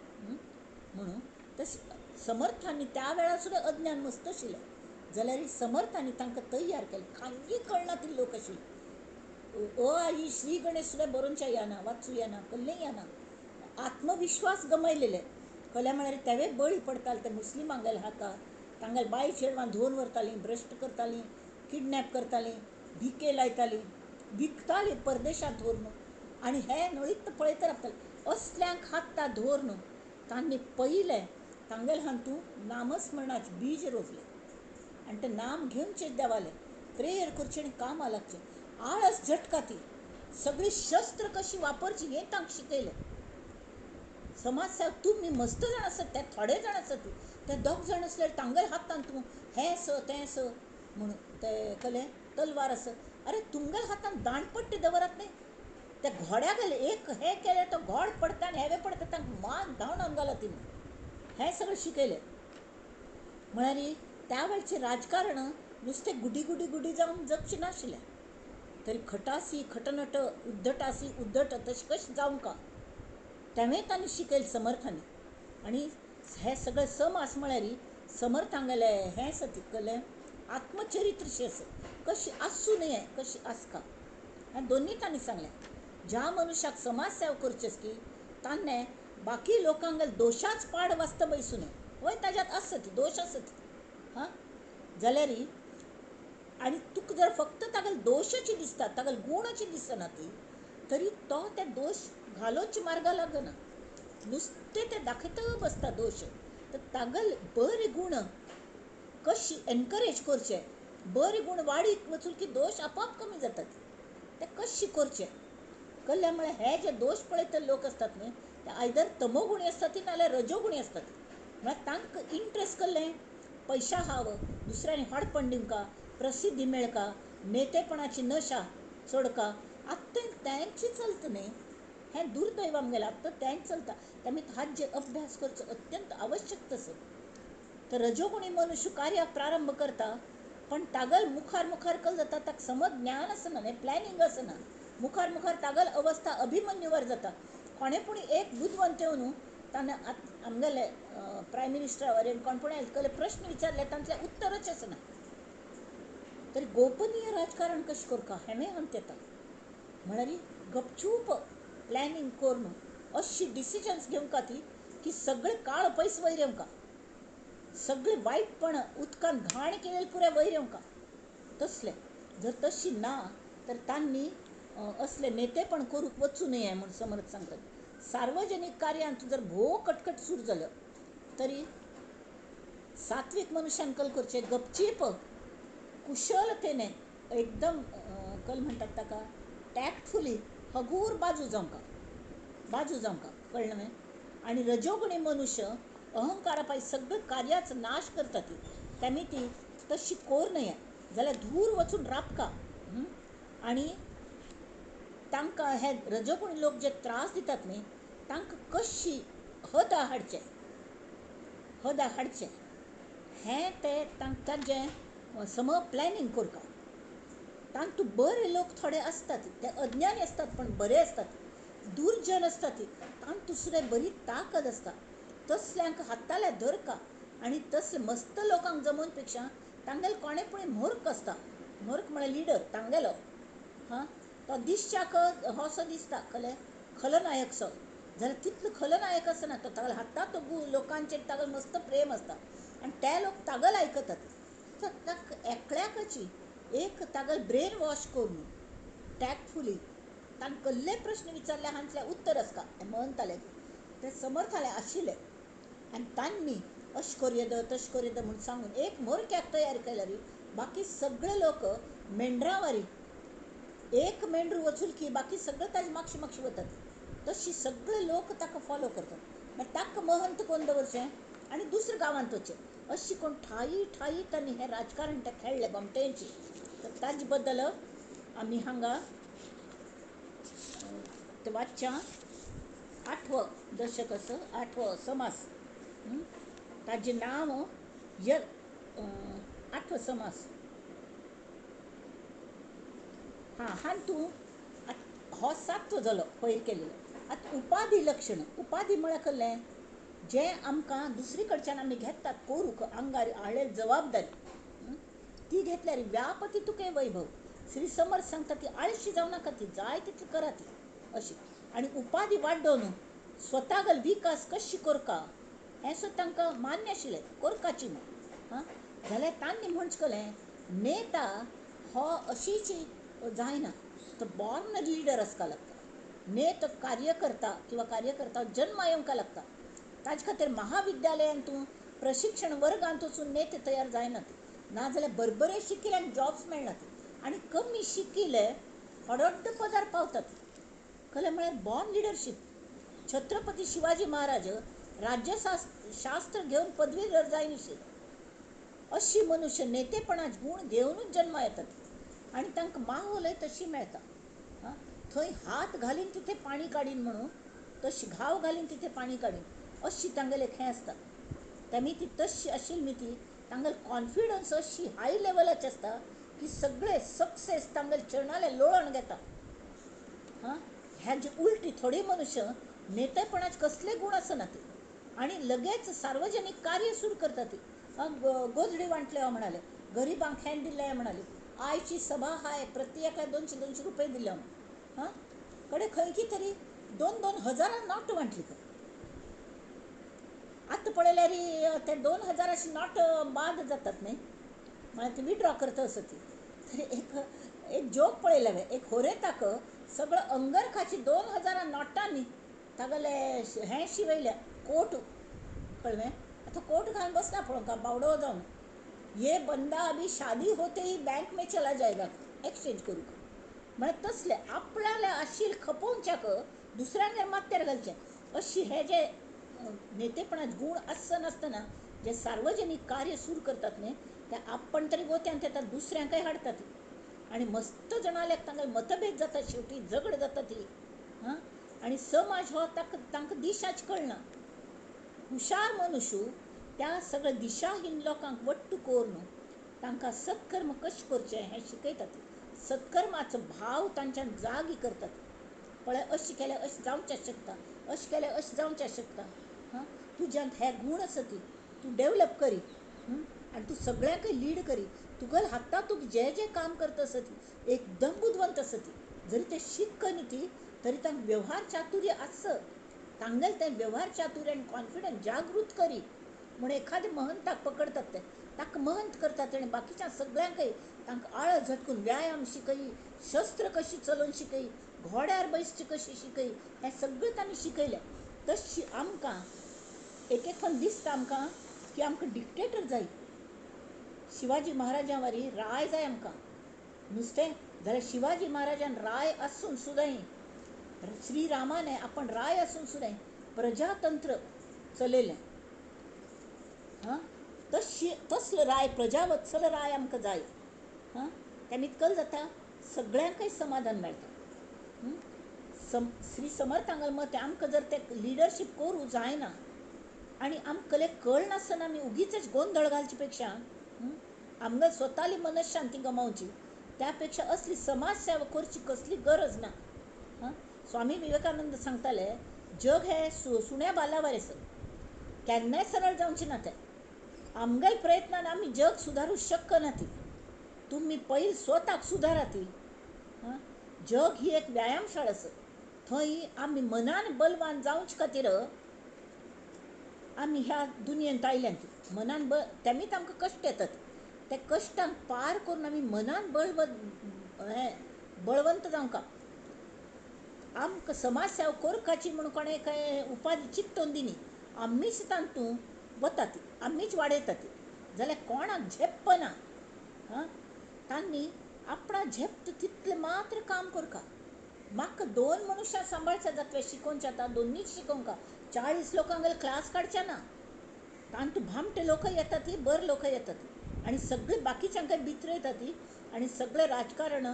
म्हणून. तशें समर्थांनी त्या वेळार सुद्दां अज्ञान मस्त आशिल्लें जाल्यार समर्थांनी तांकां तयार केलें. कांय कळना ती लोक आशिल्ले, अ आ इ श्री गणेश सुद्दां बरोवच्या येना, वाचूं येना, कसलें येना, आत्मविश्वास गमयलेले. कल्या म्हळ्यार तेवे बळी पडटाले ते मुस्लिमांगेले हाता, तांगेले बायल चेडवां धुवन व्हरतालीं, भ्रश्ट करतालीं, किडनॅप करतालीं, भिके लायतालीं, विकतालीं परदेशांत व्हरून आनी हे नळीत पळयत रावताले. असल्यांक हाता धरून तांणी पयलें तांगेले हातूं नामस्मरणाचें बीज रोवलें आनी तें नाम घेवचें देवालें, प्रेयर करचें आनी कामां लागचें. आळस झटका ती सगळी शस्त्र कशी वापरची हें तांकां शिकयलें. समाजसेवा तुमी मस्त जाण आसत, ते थोडे जाण आसत, ते दोग जाण आसल्यार तांगेले हातान तूं हें स तें स म्हणून ते कले तलवार आसत, अरे तुमगेले हातान दांडपट्टी दवरात न्ही. ते घोड्या गेले एक हें केलें तो घोड पडटा आनी हेवे पडटा तांकां मान धांवडावन घाला तिणें. हें सगळें शिकयलें. म्हळ्यार त्या वेळचें राजकारण नुस्तें गुडी गुडी गुडी जावन जगचें नाशिल्लें. तरी खटासी खटनट उद्धटासी उद्धट तशें कशें जावंका तेंवें तांणी शिकयलें समर्थांनी. आनी हें सगळें समास म्हळ्यार समर्थांगेलें हें आसा तितलें आत्मचरित्रशें आसा, कशें आसूं नये कशें आसका हें दोनूय तांणी सांगलें. ज्या मनुष्याक समाज सेवा करची आसती ताणें बाकी लोकांक दोशाच पाड वाचता बैसूं नये, वय ताज्यात आसत दोश आसत हां जाल्यार आनी तुका जर फक्त तागेले दोशाची दिसता तागेले गुणाची दिसना ती तरी तो ते दोश घालोवचे मार्गा लागना, नुस्तें ते दाखयत बसता दोश. तर तागेले बरे गूण कशी एनकरेज करचे, बरे गूण वाडीक वचून की दोश आपोआप कमी जातात, ते कशी करचे कल्ल्या म्हळ्यार हे जे दोश पळयतले लोक आसतात न्हय ते आयदर तमोगुणी आसतात नाल्यार रजोगुणी आसतात. म्हळ्यार तांकां इंट्रस्ट कसलें पयशा हाव, दुसऱ्यांनी हाडपण दिवंका, प्रसिद्धी मेळका, नेतेपणाची नशा चडका, आत्तां तेंच चलता न्हय, हें दुर्दैव आमगेलें आत्तां तेंच चलता. तेमी हाजेर अभ्यास करचो अत्यंत आवश्यक तसो. तर रजोगुणी मनुष्य कार्याक प्रारंभ करता पण तागल मुखार मुखार कल जाता ताका समज ज्ञान आसना न्हय, प्लॅनिंग आसना, मुखार मुखार तागल अवस्था अभिमन्युवर जाता. कोणें पूण एक बुदवंत येवन ताणें आमगेले प्रायम मिनिस्टरा वरेन कोण पूण आयकले प्रश्न विचारले तांतलें उत्तरच आसना. तरी गोपनीय राजकारण कशें करका हेंवूय अंत येता. म्हळ्यार गपचूप प्लॅनिंग करून अशी डिसिजन्स घेवंका ती की सगळे काळ पयस वयर येवंका, सगळे वायटपण उदकान घाण केलेले पुराय वयर येवंका तसलें. जर तशी ना तर तांणी असले नेतेपण करूंक वचूं नये म्हूण समर्थ सांगतात. सार्वजनीक कार्यांत जर भोव कटकट सुरू जालो तरी सात्वीक मनुष्यान कल करचें गपचीप कुशलतेने एकदम कल म्हणटात ताका टॅक्टफुली हगूर बाजू जावंका, बाजू जावंका, कळ्ळें न्हय. आनी रजोगुणी मनुष्य अहंकारा पाय सगळे कार्याचो नाश करता ती तेमी ती तशी कोर नये जाल्यार धूर वचून राबका. आनी तांकां हे रजोगुणी लोक जे त्रास दितात न्हय तांकां कशी हद हाडचें, हद हाडचें हें ते तांकां ताजें सम प्लॅनिंग करता. तातूंत बरे लोक थोडे आसतात ते अज्ञानी आसतात पण बरे आसतात, दुर्जन आसतात तातूंत सुद्दां बरी ताकद आसता. तसल्यांक हाताल्या धरका आनी तसले मस्त लोकांक जमोवन पेक्षा तांगेले कोणें पूण म्हर्क आसता, म्हर्क म्हळ्यार लिडर तांगेलो हां तो दिसच्याक हो असो दिसता कले खलनायकसो जाल्यार तितलो खलनायक आसना तो, तागेलो हाता तो लोकांचेर तागेलो मस्त प्रेम आसता आनी ते लोक तागेलो आयकतात. तर ताका एकल्याकची एक तागेलो ब्रेन वॉश करून टॅक्टफुली तांकां कसले प्रश्न विचारले हांतलें उत्तर आसता म्हणटाले ते समर्थाले आशिल्ले. आनी तांणी अशें करूं येता तशें करूं येता म्हूण सांगून एक मोरक्याक तयार केल्यार बाकी सगळे लोक मेंढरावारी एक मेंढरू वचून की बाकी सगळे ताजे मागशे मागशे वतात, तशी सगळे लोक ताका फॉलो करतात. मागीर ताका महंत कोण दवरचें आनी दुसऱ्या गांवांत वचचें अशी कोण ठाई ठाई तांणी हें राजकारण तें खेळ्ळें गोमटेंची. तर ताजे बद्दल आमी हांगा ते वाचच्या आठवो दशक आसा, आठवो समास, ताजें नांव य आठवो समास हां. हातूंत हो सातवो जालो पयर केलेलो. आतां उपाधी लक्षण, उपाधी म्हळ्यार कसलें जें आमकां दुसरे कडच्यान आमी घेतात करूंक आंगार हाडलेली जबाबदारी ती घेतल्यार व्यापती तुके वैभव. श्री समर्थ सांगता ती आळशी जावं नाका, ती जाय तितली करा ती अशी. आनी उपाधी वाडोवन स्वतागल विकास कशी करका हें सुद्दां तांकां मान्य आशिल्लें, करकाची म्हूण हां. जाल्यार तांणी म्हणचें कसलें नेता हो अशीच जायना, तो बॉर्न लिडर आसपा लागता, नेत कार्यकर्ता किंवा कार्यकर्ता जन्मा येवंक लागता. ताजे खातीर महाविद्यालयांत प्रशिक्षण वर्गांत वचून नेते तयार जायनात, नाजाल्यार बरबरे शिकिल्ल्यांक जॉब्स मेळनात आनी कमी शिकिल्ले व्हड पदार पावतात. कलें म्हळ्यार बॉर्न लिडरशीप. छत्रपती शिवाजी महाराज राज्यशास्त्र घेवन पदवीधर जायनाशिल्ले. अशी मनुष्य नेतेपणाचे गूण घेवनूच जन्मा येतात आनी तांकां माहोलय तशी मेळटा. हां थंय हात घालीन तिथे पाणी काडीन म्हणून तशी घाव घालीन तिथे पाणी काडीन अशी तांगेलें हें आसता. तेमी ती तशी आशिल्ली ती तांगेलो कॉन्फिडन्स अशी हाय लेवलाची आसता की सगळे सक्सेस तांगेले चरणाले लोळण घेता. हां, ह्या जी उलटी थोडी मनुष्य नेतेपणाचे कसले गुण आसना ते आनी लगेच सार्वजनीक कार्य सुरू करतात. गोजडी वांटले म्हणाले, गरिबांक हें दिलें म्हणाले, आयची सभा हाय प्रत्येकाक 200-200 रुपये दिले. हां, कडे खंय की तरी 2-2 हजारां not वांटली खंय. आतां पळयल्यार ते 2000 not बाद जातात न्ही, म्हळ्यार ती विड्रॉ करता असं ती. तरी एक एक जोक पळयले हांवें, एक होरेताक सगळो अंगरखाची 2000 नोटांनी तागेले हें शिवयलें कोट, कळ्ळें? आतां कोट घालून बसना पळोवंक बावडो जावन. ये बंदा अभी शादी होते ही बँक में चला जाएगा एक्सचेंज करूंक. म्हळ्यार तसले आपणाले आशील खपोवच्याक दुसऱ्यांगेर माथ्यार घालचें अशी हे जे नेतेपणाचे गूण आसनासतना जे सार्वजनीक कार्य सुरू करतात न्ही, ते आपण तरी गोत्यांत येतात, दुसऱ्यांकय हाडटात आनी मस्त जाणांक तांगेले मतभेद जाता, शेवटी झगड जाता ती. हां, आनी समाज हो तांकां दिशाच कळना. हुशार मनुष्य त्या सगळ्या दिशाहीन लोकांक वट्टू करून तांकां सत्कर्म कशें करचें हें शिकयतात. सत्कर्माचो भाव तांच्यान जागी करतात. पळय अशें केल्यार अशें जावचें शकता, अशें केल्यार अशें जावचें शकता. हां, तुज्यांत हे गूण आसा ती तूं डेवलप करी आनी तूं सगळ्यांकय लीड करी. तुगेले हाता तुका जें जें काम करता आसा ती एकदम बुदवंत आसा ती, जरी ते शिक्क न्ही ती तरी तांकां व्यवहार चातुर्य आस, तांगेलें तें व्यवहार चातुर्य आनी कॉन्फिडन्स जागृत करी म्हूण एखाद्या महंताक पकडतात ते, ताका महंत करतात आनी बाकीच्या सगळ्यांकय तांकां आळ झटकून व्यायाम शिकयी, शस्त्र कशी चलोवन शिकयी, घोड्यार बसची कशी शिकयी, हें सगळें तांणी शिकयलें. तशी आमकां एक एक फावट दिसता आमकां की आमकां डिक्टेटर जाय, शिवाजी महाराजां वरी राय जाय आमकां नुस्तें. जाल्यार शिवाजी महाराजान राय आसून सुद्दां, श्रीरामाने आपण राय आसून सुद्दां प्रजातंत्र चलयलें. हां, तशी तसलो राय, प्रजावत्सल राय आमकां जाय. हां, तें इतकल जाता सगळ्यांकय समाधान मेळटा. श्री समर्थांगल मत आमकां जर ते लिडरशीप करूं जायना आनी आमकां कळनासतना आमी उगीच गोंदळ घालचे पेक्षा आमकां स्वताली मनशांती गमावची, त्या पेक्षा असली समाजसेवा करची कसली गरज ना. हां, स्वामी विवेकानंद सांगताले जग हे सुण्या बालावर आसा, केन्नाय सरळ जावचें ना तें. आमगेल्या प्रयत्नान आमी जग सुदारूं शकना ती, तुमी पयलीं स्वताक सुदारात. हां, जग ही एक व्यायामशाळा आसा, थंय आमी मनान बलवान जावचे खातीर आमी ह्या दुनियेंत आयल्यात. मनान तेमीच आमकां कश्ट येतात, त्या कश्टांक पार करून आमी मनान बळवंत जावंक. आमकां समाजसेवा करपाची म्हूण कोणें काय उपाधी चिंतून दिनी, आमीच तातूंत वतात, आमीच वाडयतात, जाल्यार कोणाक झेपना. हां, तांणी आपणा झेपता तितलें मात्र काम करका. म्हाका 2 मनुष्यां सांबाळच्या जातलें शिकोवचें, आतां दोनीच शिकोवंक 40 लोकांक क्लास काडचे ना. तांतू भामटे लोक येतात ती, बरे लोक येतात आनी सगळे बाकीच्यांकय भितर येतात ती आनी सगळें राजकारण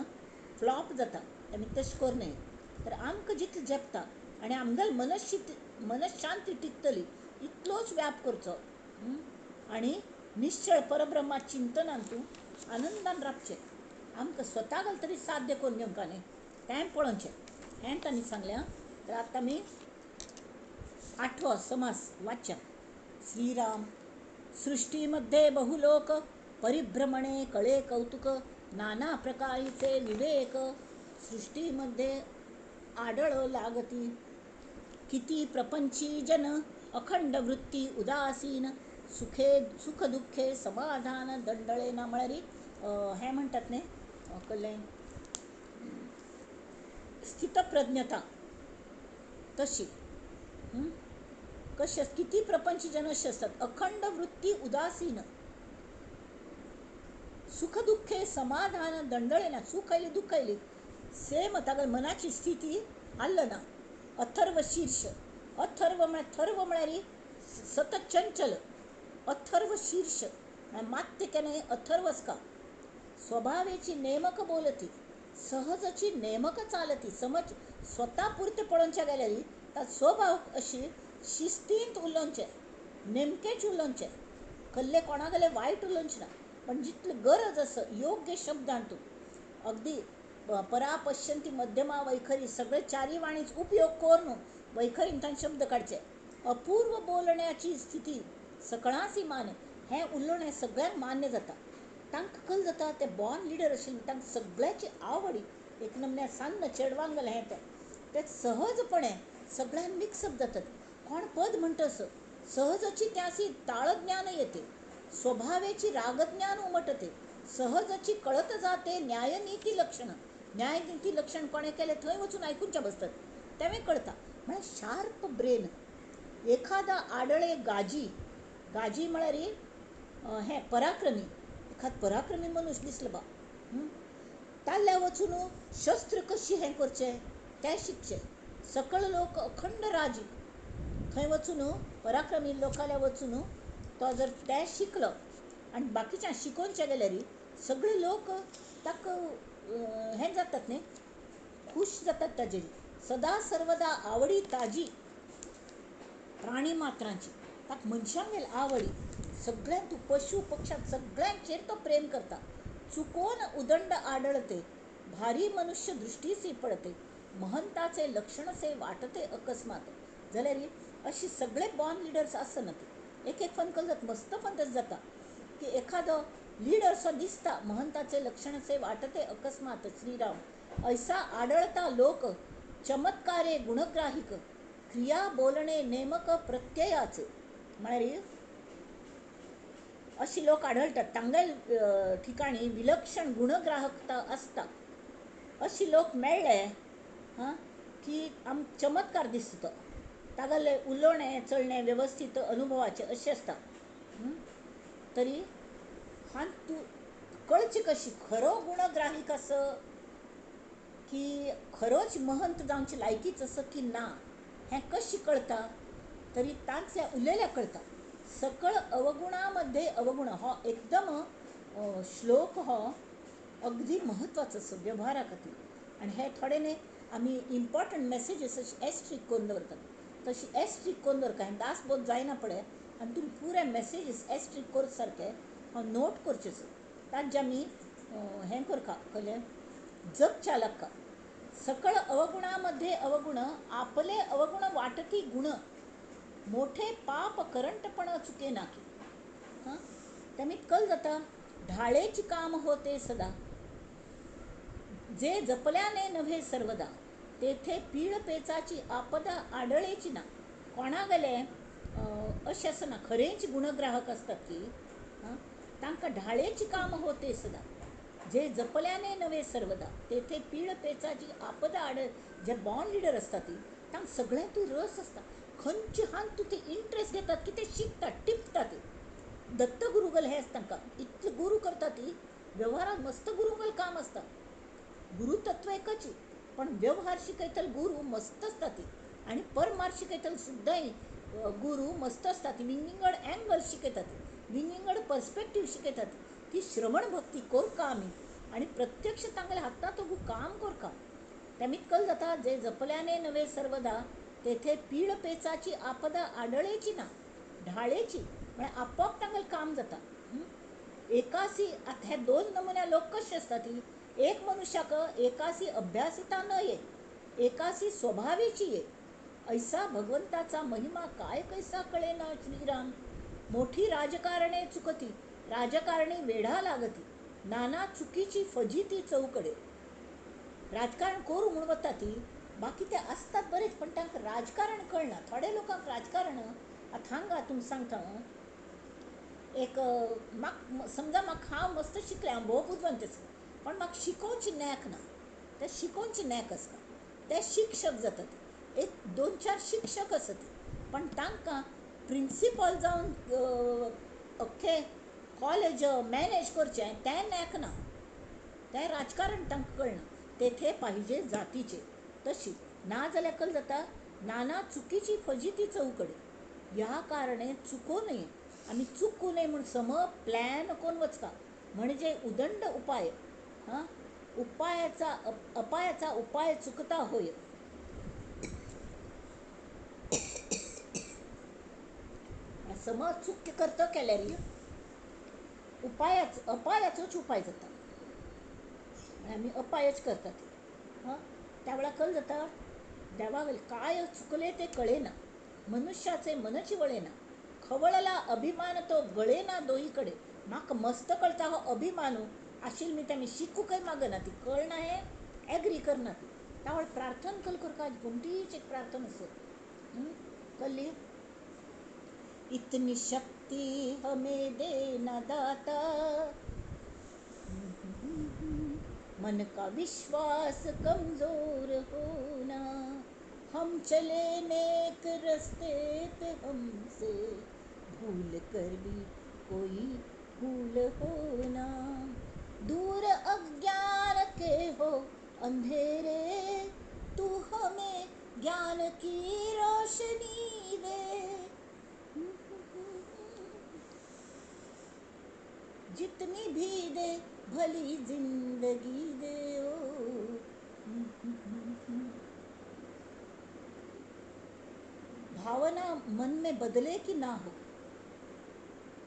फ्लॉप जाता. आमी तशें करूं नये. तर आमकां जितलें झेपता आनी आमगेली मनशांती टिकतली इतलोच व्याप करचो आनी निश्चळ परब्रह्मा चिंतनान तूं आनंदान रावचें. आमकां स्वताक तरी साध्य करून घेवंक न्ही तें पळोवचें, हें तांणी सांगलें. तर आतां आमी 8वो समास वाचया. श्रीराम. सृष्टीमध्ये बहुलोक परिभ्रमणे कळे कौतुक नाना प्रकारीचे विवेक. सृष्टीमध्ये आडळ लागती किती प्रपंची जन अखंड वृत्ती उदासीन सुखे सुखदुःखे समाधान दंडळे ना. म्हळ्यार हें म्हणटात न्ही कळ्ळें, स्थितप्रज्ञता तशी. कशें किती प्रपंच जन अशे आसतात, अखंड वृत्ती उदासीन सुखदुःखे समाधान दंडळे ना. सुख आयली दुःख आयली सेम तागेली मनाची स्थिती हालना. अथर्व शीर्ष, अथर्व म्हळ्यार थर्व म्हळ्यार सतत चंचल, अथर्व शीर्ष म्हळ्यार मात्य केन्नाय अथर्व आसका. स्वभावेची नेमक बोलती सहजची नेमक चालती. समज स्वता पुरतें पळोवचें गेल्यार ताचो स्वभाव अशी शिस्तींत उलोवचें, नेमकेंच उलोवचें, कसलें कोणा गेलें वायट उलोवचें ना. पण जितली गरज आसा योग्य शब्दान तूं अगदी परापश्यंती मध्यमा वैखरी सगळे चारी वाणीच उपयोग करून वैखरींतल्यान शब्द काडचे. अपूर्व बोलण्याची स्थिती सकळांसी मान्य, हें उलोवणें सगळ्यांक मान्य जाता. तांकां कल जाता ते बॉर्न लिडर आशिल्ले, तांकां सगळ्याची आवड एक नमन्या सान्न चेडवांगल हें तें ते सहजपणे सगळ्यांक मिक्सअप जातात. कोण पद म्हणटा असो सहजाची त्यासी ताळज्ञान येते, स्वभावेची रागज्ञान उमटते, सहजाची कळत जाते न्यायनीती लक्षण. न्यायनीती लक्षण कोणें केलें थंय वचून आयकुच्या बसतात तेंवें कळता. म्हळ्यार शार्प ब्रेन. एखादा आडळे गाजी, गाजी म्हळ्यार हें पराक्रमी, एखाद पराक्रमी मनुष्य दिसलो बा ताल्ल्या वचून शस्त्र कशी हें करचें तें शिकचें. सकळ लोक अखंड राजी, थंय वचून पराक्रमी लोकाल्या वचून तो जर तें शिकलो आनी बाकीच्या शिकोवचें गेल्यार सगळे लोक ताका हें जातात न्ही, खूश जातात ताजेर. सदा सर्वदा आवडी ताजी प्राणी मात्रांची, ताका मनशांगेर आवडी सगळ्यांक, तूं पशु पक्षांत सगळ्यांचेर तो प्रेम करता. चुकोन उदंड आडळते, भारी मनुष्य दृष्टीसी पडते, महंताचे लक्षणसे वाटते अकस्मात. जाल्यार अशी सगळे बॉर्न लिडर्स आसना ते एक एक फनकल जाता, मस्त फन जाता की एखादो लिडर सो दिसता महंताचे लक्षणसे वाटते अकस्मात श्रीराम ऐसा आडळता लोक चमत्कारे गुणग्राहिक क्रिया बोलणे नेमक प्रत्ययाचे. म्हळ्यार अशी लोक आढळतात तांगेल ठिकाणी विलक्षण गुणग्राहकता आसता. अशी लोक मेळ्ळे हां की आम चमत्कार दिसता, तागेलें उलोवणें चलणें वेवस्थीत अनुभवाचें अशें आसता. तरी हां तूं कळची कशी खरो गुणग्राहीक आसा की खरोच महंत जावचे लायकीच आसा की ना हें कशी कळता, तरी तांतल्या उलयल्या कळता. सकळ अवगुणामध्ये अवगुण हो एकदम श्लोक हो अगदी महत्वाचो असो व्यवहारा खातीर. आनी हे थोडे न्ही आमी इम्पॉर्टंट मॅसेजीस अशी एस्ट्रीक करून दवरतात, तशी एस्ट्रीक करून दवरता हें दासबोध जायना पळय आनी तुमी पुरे मॅसेजीस एस्ट्रीक कर सारके हांव नोट करचें. ताजे आमी हें करका कहलें जगच्या लक्का. सकळ अवगुणामध्ये अवगुण आपले अवगुण वाटती गुण मोठे पाप करंटपण चुके नाकी. हां तेमी कल जाता ढाळेची काम होते सदा, जे जपल्याने नव्हे सर्वदा, तेथे पीळ पेचाची आपदा आडळेची ना. कोणा गेले अशें आसना, खरेंच गुणग्राहक आसतात की हां तांकां ढाळेची काम होते सदा, जे जपल्याने नव्हे सर्वदा, तेथे पीळ पेचाची आपदा आडळ. जे बॉर्न लिडर आसतात ती तांकां सगळ्यांतूय रस आसता, खंयचे हांग तूं ते इंट्रस्ट घेतात की ते शिकतात टिपतात. दत्तगुरुगल हें आसता तांकां, इतले गुरू करतात ती व्यवहारात मस्त गुरुगल काम आसता. गुरुतत्व एकच पण व्यवहार शिकयतले गुरू मस्त आसता ती, आनी परमार्थ शिकयतले सुद्दां गुरू मस्त आसता ती. विंगविंगड एंगल शिकयतात, विंगविंगड पर्सपेक्टीव शिकयतात. ती श्रवण भक्ती कोरका आमी आनी प्रत्यक्ष तांगेल्या हातांत काम कोरका. तेमी कल जाता जे जपल्याने नव्हे सर्वदा, तेथे पीळ पेचाची आपदा आडळेची ना. ढाळेची म्हळ्यार आपोआप तांगेलें काम जाता. एकासी आतां हे दोन नमुन्या लोक कशे आसता ती, एक मनुष्याक एकासी अभ्यासिता न ये, एकासी स्वभावेची ये, ऐसा भगवंताचा महिमा काय कैसा कळेना श्रीराम. मोठी राजकारणे चुकती, राजकारणी वेढा लागती, नाना चुकीची फजिती चौकडे. राजकारण करूं म्हूण वता ती, बाकी ते आसतात बरेच पण तांकां राजकारण कळना. थोड्या लोकांक राजकारण आतां हांगा तुमकां सांगता हांव एक म्हाका समजा म्हाका हांव मस्त शिकलें, हांव भोव बुदवंत आसा, पण म्हाका शिकोवची नॅक ना. ते शिकोवची नॅक आसता, ते शिक्षक जातात. एक दोन चार शिक्षक आसत पण तांकां प्रिंसिपल जावन अख्खें कॉलेज मॅनेज करचें तें नॅक ना, तें राजकारण तांकां कळना. तेथे पाहिजे जातीचे तशी ना जाल्यार कल जाता नाना चुकीची फजिती चौकडे. ह्या कारणे चुको न्हय, आमी चुकू न्हय म्हूण सम प्लॅन करून वचका म्हणजे उदंड उपाय. हां उपायाचा अपायाचा उपाय चुकता होय. सम चूक करता केल्यार उपायाच अपायाचोच उपाय जाता. आमी अपायच करतात. हां, त्या वेळार कल जाता देवा काय चुकले ते कळेना, मनुष्याचे मनची वळेना, खवळला अभिमान तो गळेना दोहीकडे. म्हाका मस्त कळटा हो अभिमानू आशिल्ली मी ते आमी शिकूंकय मागना, ती कळना हें एग्री करना ती. त्या वेळार प्रार्थना कल करता, गोमटीच एक प्रार्थना आसा कल्ली, इतनी शक्ती हमें दे ना दाता, मन का विश्वास कमजोर होना, हम चले नेक रस्ते पे हमसे भूल कर भी कोई भूल होना, दूर अज्ञान के हो अंधेरे, तू हमें ज्ञान की रोशनी दे. जितनी भी दे भली जिंदगी दे ओ. भावना मन में बदले की ना हो,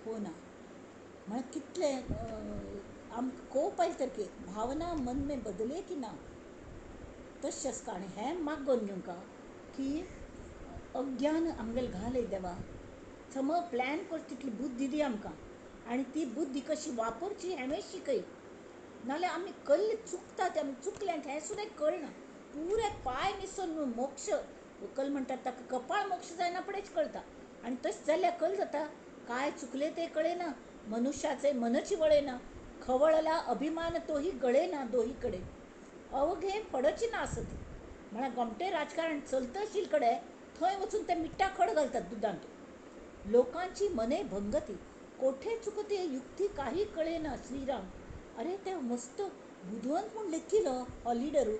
हो ना म्हळ्यार कितले आमकां कोप आयले तर भावना मन में बदले की ना तशें आसता. आनी हें मागून घेवंक की अज्ञान आमगेलें घालय देवा, समज प्लॅन कर तितली बुद्धी दी आमकां आनी ती बुद्धी कशी वापरची हेंवूय शिकय, नाजाल्यार आमी कल्ले चुकता ते आमी चुकले हें सुद्दां कळना. पुरे पांय निसरून मोक्ष कल म्हणटात ताका कपाळ मोक्ष जायना फुडेंच कळटा. आनी तशें जाल्यार कल जाता काय चुकले ते कळना, मनुष्याचे मनची वळेना, खवळला अभिमान तोही गळेना दोही कडेन, अवघे फडची ना आसत. म्हळ्यार गोमटें राजकारण चलता आशिल्ले कडेन थंय वचून ते मिठ्ठा खड घालतात दुदांत. लोकांची मने भंगती कोठे चुकते युक्ती काही कळेना श्रीराम. अरे ते मस्त बुदवंत म्हूण लेखिलो हो लिडरू,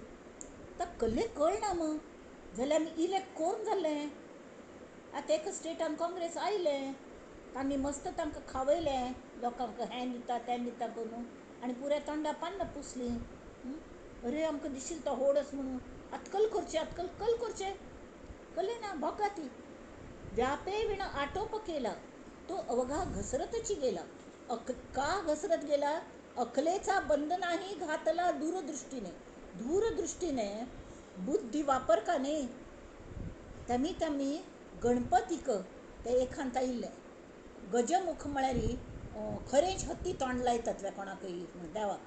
ताका कल्ले कळना मग जाल्यार आमी इलेक्ट कोन्न जालें. आतां एका स्टेटान काँग्रेस आयलें, तांणी मस्त तांकां खावयलें, लोकांक हें दिता तें दिता करून आनी पुराय तोंडा पान्नां पुसलीं. अरे आमकां दिशिल्लें तो होडस म्हणून, आतां कल करचें, आतां कल कल करचें, कल्लें ना भोगा ती. व्यापे विण आटोप केला तो अवघा घसरतची गेला. का घसरत गेला? अकलेचा बंद नाही घातला दूरदृष्टीने. दूरदृष्टीने बुद्धी वापर का न्ही तेमी तामी गणपतीक ते एखांता इल्लें गजमुख म्हळ्यार खरेंच हत्ती तोंड लायतातलें कोणाकय देवाक,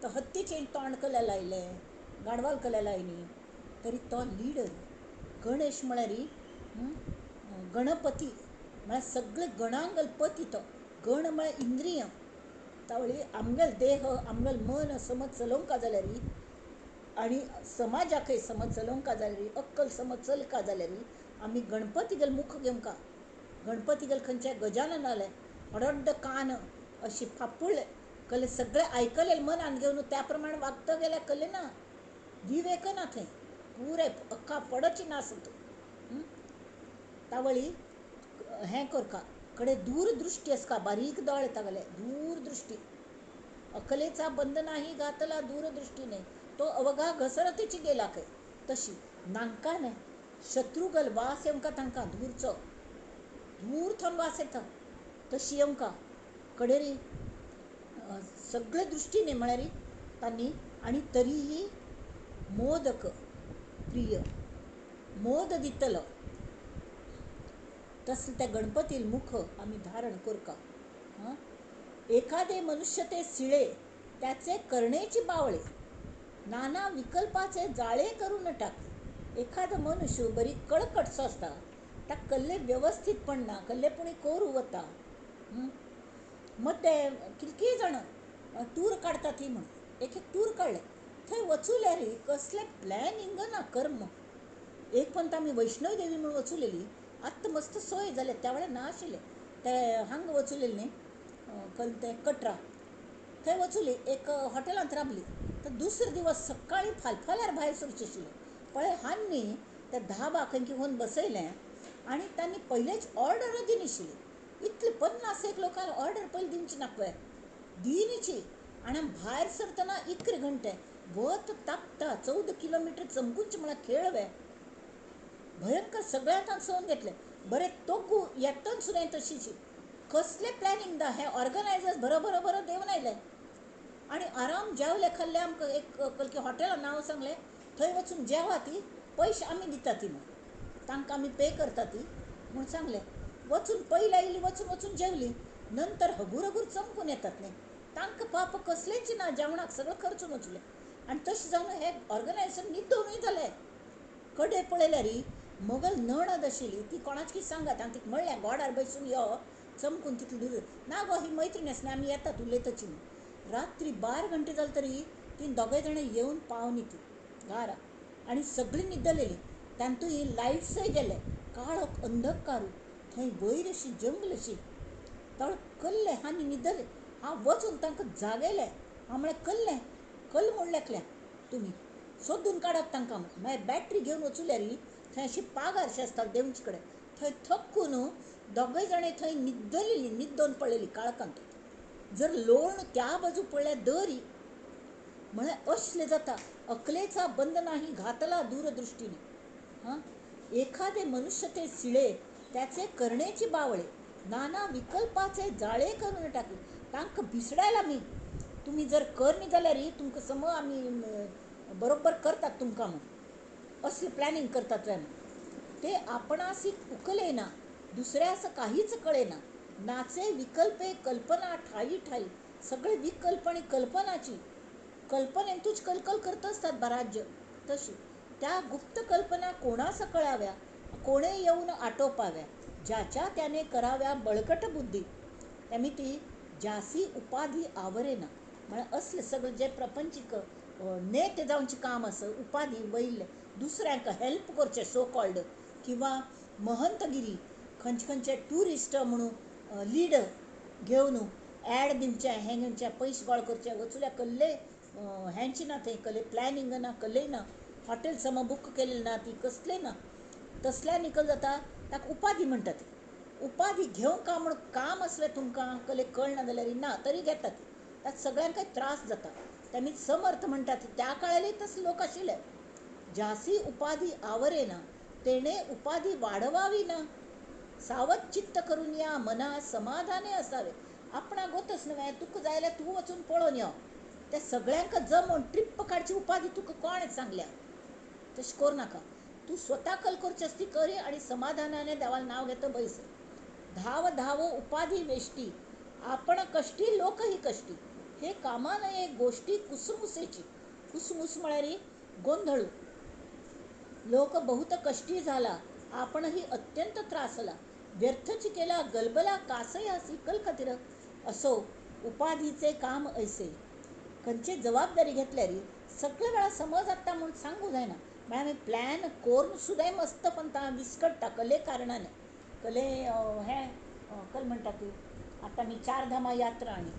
तो हत्तीचें तोंड कल्या लायलें, गाडवाल कल्या लायली, तरी तो लिडर. गणेश म्हळ्यार गणपती म्हळ्यार सगळे गणांगल पती तो. गण म्हळ्यार इंद्रिय. तावळी आमगेलो देह आमगेलो मन समज चलोवंक जाल्यार आनी समाजाकय समज चलोवंक जाल्यार, अक्कल समज चलका जाल्यार आमी गणपतीगेलो मुख घेवंक. गणपतीगेले खंयच्या गजाननाले व्हड कान अशी फापुडले कले सगळें आयकलें मनान घेवन त्या प्रमाणे वागता गेल्यार कले ना, विवेक ना थंय पुराय अक्का पडची ना आसत. तावळी हें करका कडे दूरदृष्टी आसता, बारीक दोळे तागेले, दूरदृष्टी. अकलेचा बंद नाही घातला दूरदृष्टीने तो अवघा घसरतीची गेला खंय. तशी नांकां न्हय शत्रुगल वास येवंका तांकां दूरचो, दूर थोन वास येता तशी येवंका कडेरी सगळे दृष्टीने म्हळ्यार तांणी. आनी तरीही मोदक प्रिय मोद दितलो तसलें त्या गणपतील मुख आमी धारण करका. एखादे मनुष्य ते सिळे त्याचे करणेची बावळे, नाना विकल्पाचे जाळे करून टाके. एखादो मनुष्य बरी कळकटसो आसता, ताका कल्ले वेवस्थीतपण ना, कल्ले पुणी कोरू वता. मग ते कितलीं जाणां टूर काडटा ती म्हण एक एक टूर काडले, थंय वचूल्यार कसलें प्लॅनिंग ना कर्म. एक पण आमी वैष्णव देवी म्हूण वचुलेली, आत्तां मस्त सोय जाल्या, त्या वेळार ना आशिल्लें. ते हांगा वचुलेली न्ही खंय तें कटरा, थंय वचुली एक हॉटेलांत राबली. तर दुसरे दिवस सकाळीं फालफाल्यार भायर सरचें आशिल्लें. पळय हांणी त्या धाबा खंय घेवन बसयलें आनी तांणी पयलेच ऑर्डर दिनाशिल्ली. इतले 50 लोकांक ऑर्डर पयलीं दिवची ना पळय, दिनीची. आनी भायर सरतना 11 घंटे वत तापता, 14 किलोमिटर चमकूच म्हळ्यार खेळ वे भयंकर. सगळ्यांत सहन घेतलें बरें, तोगू येतन सुद्दां तशीच. कसलें प्लॅनिंग दा हे ऑर्गनायजर्स बरोबर बरो देंवन आयले आनी आराम जेवले खाल्ले. आमकां एक कलकी हॉटेला नांव सांगलें, थंय वचून जेवा ती, पयशे आमी दिता ती म्हूण, तांकां आमी पे करता ती म्हूण सांगलें. वचून पयलीं आयली, वचून वचून जेवली, नंतर हगूर हगूर चमकून येतात न्ही, तांकां पाप कसलेंच ना, जेवणाक सगळें खर्चून वचलें. आनी तशें जावन हे ऑर्गनायजेशन न्हिदोनूय जालें. कडे पळयल्यार मगल नणद आशिल्ली, ती कोणाच कितें सांगात हांवें तिका म्हणलें गोडार बसून यो, चमकून तितली दूर ना गो, ही मैत्रीण आसली, आमी येतात उलयताची म्हूण. रात्री 12 घंटे जाले तरी ती दोगांय जाणां येवन पावनी ती घारा, आनी सगळीं न्हिदलेली. तातूंत ही लायट्सय गेले, काळोख अंधकारू, थंय वयर अशी जंगल अशी तळ कल्ले आनी न्हिदले. हांव वचून तांकां जागयलें, हांव म्हळें कल्लें कल म्हूण लेखल्या तुमी सोदून काडात तांकां. मागीर बॅटरी घेवन वचुल्यार थंय अशी पागारशी आसता देंवचे कडेन, थंय थकून दोगय जाणां थंय न्हिदलेली, न्हिदोन पडलेली काळखांत. जर लोण त्या बाजू पळल्यार दरी म्हळ्यार असलें जाता. अकलेचा बंद नाही घातला दूरदृष्टीने. हां, एखादे मनुष्य ते सिळे त्याचे करणेची बावळे, नाना विकल्पाचे जाळे करून टाकले. तांकां भिसडायला मी, तुमी जर करनी जाल्यार तुमकां सम आमी बरोबर करतात तुमकां म्हूण, असलें प्लॅनिंग करतात वे म्हूण. ते आपणासी उकले ना, दुसऱ्यास काहीच कळे ना, नाचे विकल्पे कल्पना ठाई ठाई. सगळे विकल्प आणि कल्पनाची कल्पनेंतूच कलकल करत असतात बराज्य. तशी त्या गुप्त कल्पना कोणास कळाव्या, कोणे येऊन आटोपाव्या, ज्याच्या त्याने कराव्या बळकट बुद्धी. त्यामी ती ज्यासी उपाधी आवरे ना. म्हळ्यार असले सगळे जे प्रपंचीक नेते जावचें काम आसा, उपाधी वयले दुसऱ्यांक हेल्प करचें सो कॉल्ड, किंवा महंतगिरी खंयचे खंयचे ट्युरिस्ट म्हणून लीड घेवन ॲड दिवचें, हें घेवचें, पयशे गोळ करचे, वचुल्या कल्ले हेंच ना, थंय कल्ले प्लॅनिंग ना, कल्ले ना, हॉटेल सम बूक केलें ना, ती कसलें ना, तसल्या निकल जाता ताका उपाधी म्हणटात. उपाधी घेवंक का म्हूण काम आसलें तुमकां कले कळना जाल्यार ना तरी घेतात, ताका सगळ्यांकय त्रास जाता. तेमी समर्थ म्हणटात त्या काळार तसले लोक आशिल्ले. ज्यासी उपाधी आवरे ना तेणे उपाधी वाडवावी ना, सावध चित्त करून या मना समाधाने असावे. आपणा गोतच न्हय, तुका जाय जाल्यार तूं वचून पळोवन यो, त्या सगळ्यांक जमोवन ट्रिप काडची उपाधी तुका कोणें सांगल्या, तशें करूं नाका. तूं स्वता कल करची आसती करी आनी समाधानाने देवालें नांव घेता बैस. धाव धाव उपाधी वेष्टी, आपण कष्टी लोकही कष्टी. हे कामा नये गोष्टी कुसमुसेची. कुसमुस म्हळ्यार गोंधळू. लोक बहुत कष्टी झाला, आपणही अत्यंत त्रासला, व्यर्थची केला गलबला कासयासी कल खातीर. असो उपाधीचे काम ऐसे. खंयची जबाबदारी घेतल्यार सगळे वेळा समज जाता म्हूण सांगू जायना. म्हळ्यार आमी प्लॅन करून सुद्दां मस्त पण ता विस्कटता कले कारणाने, कले हें कल म्हणटा ती. आतां आमी चारधामा यात्रा आनी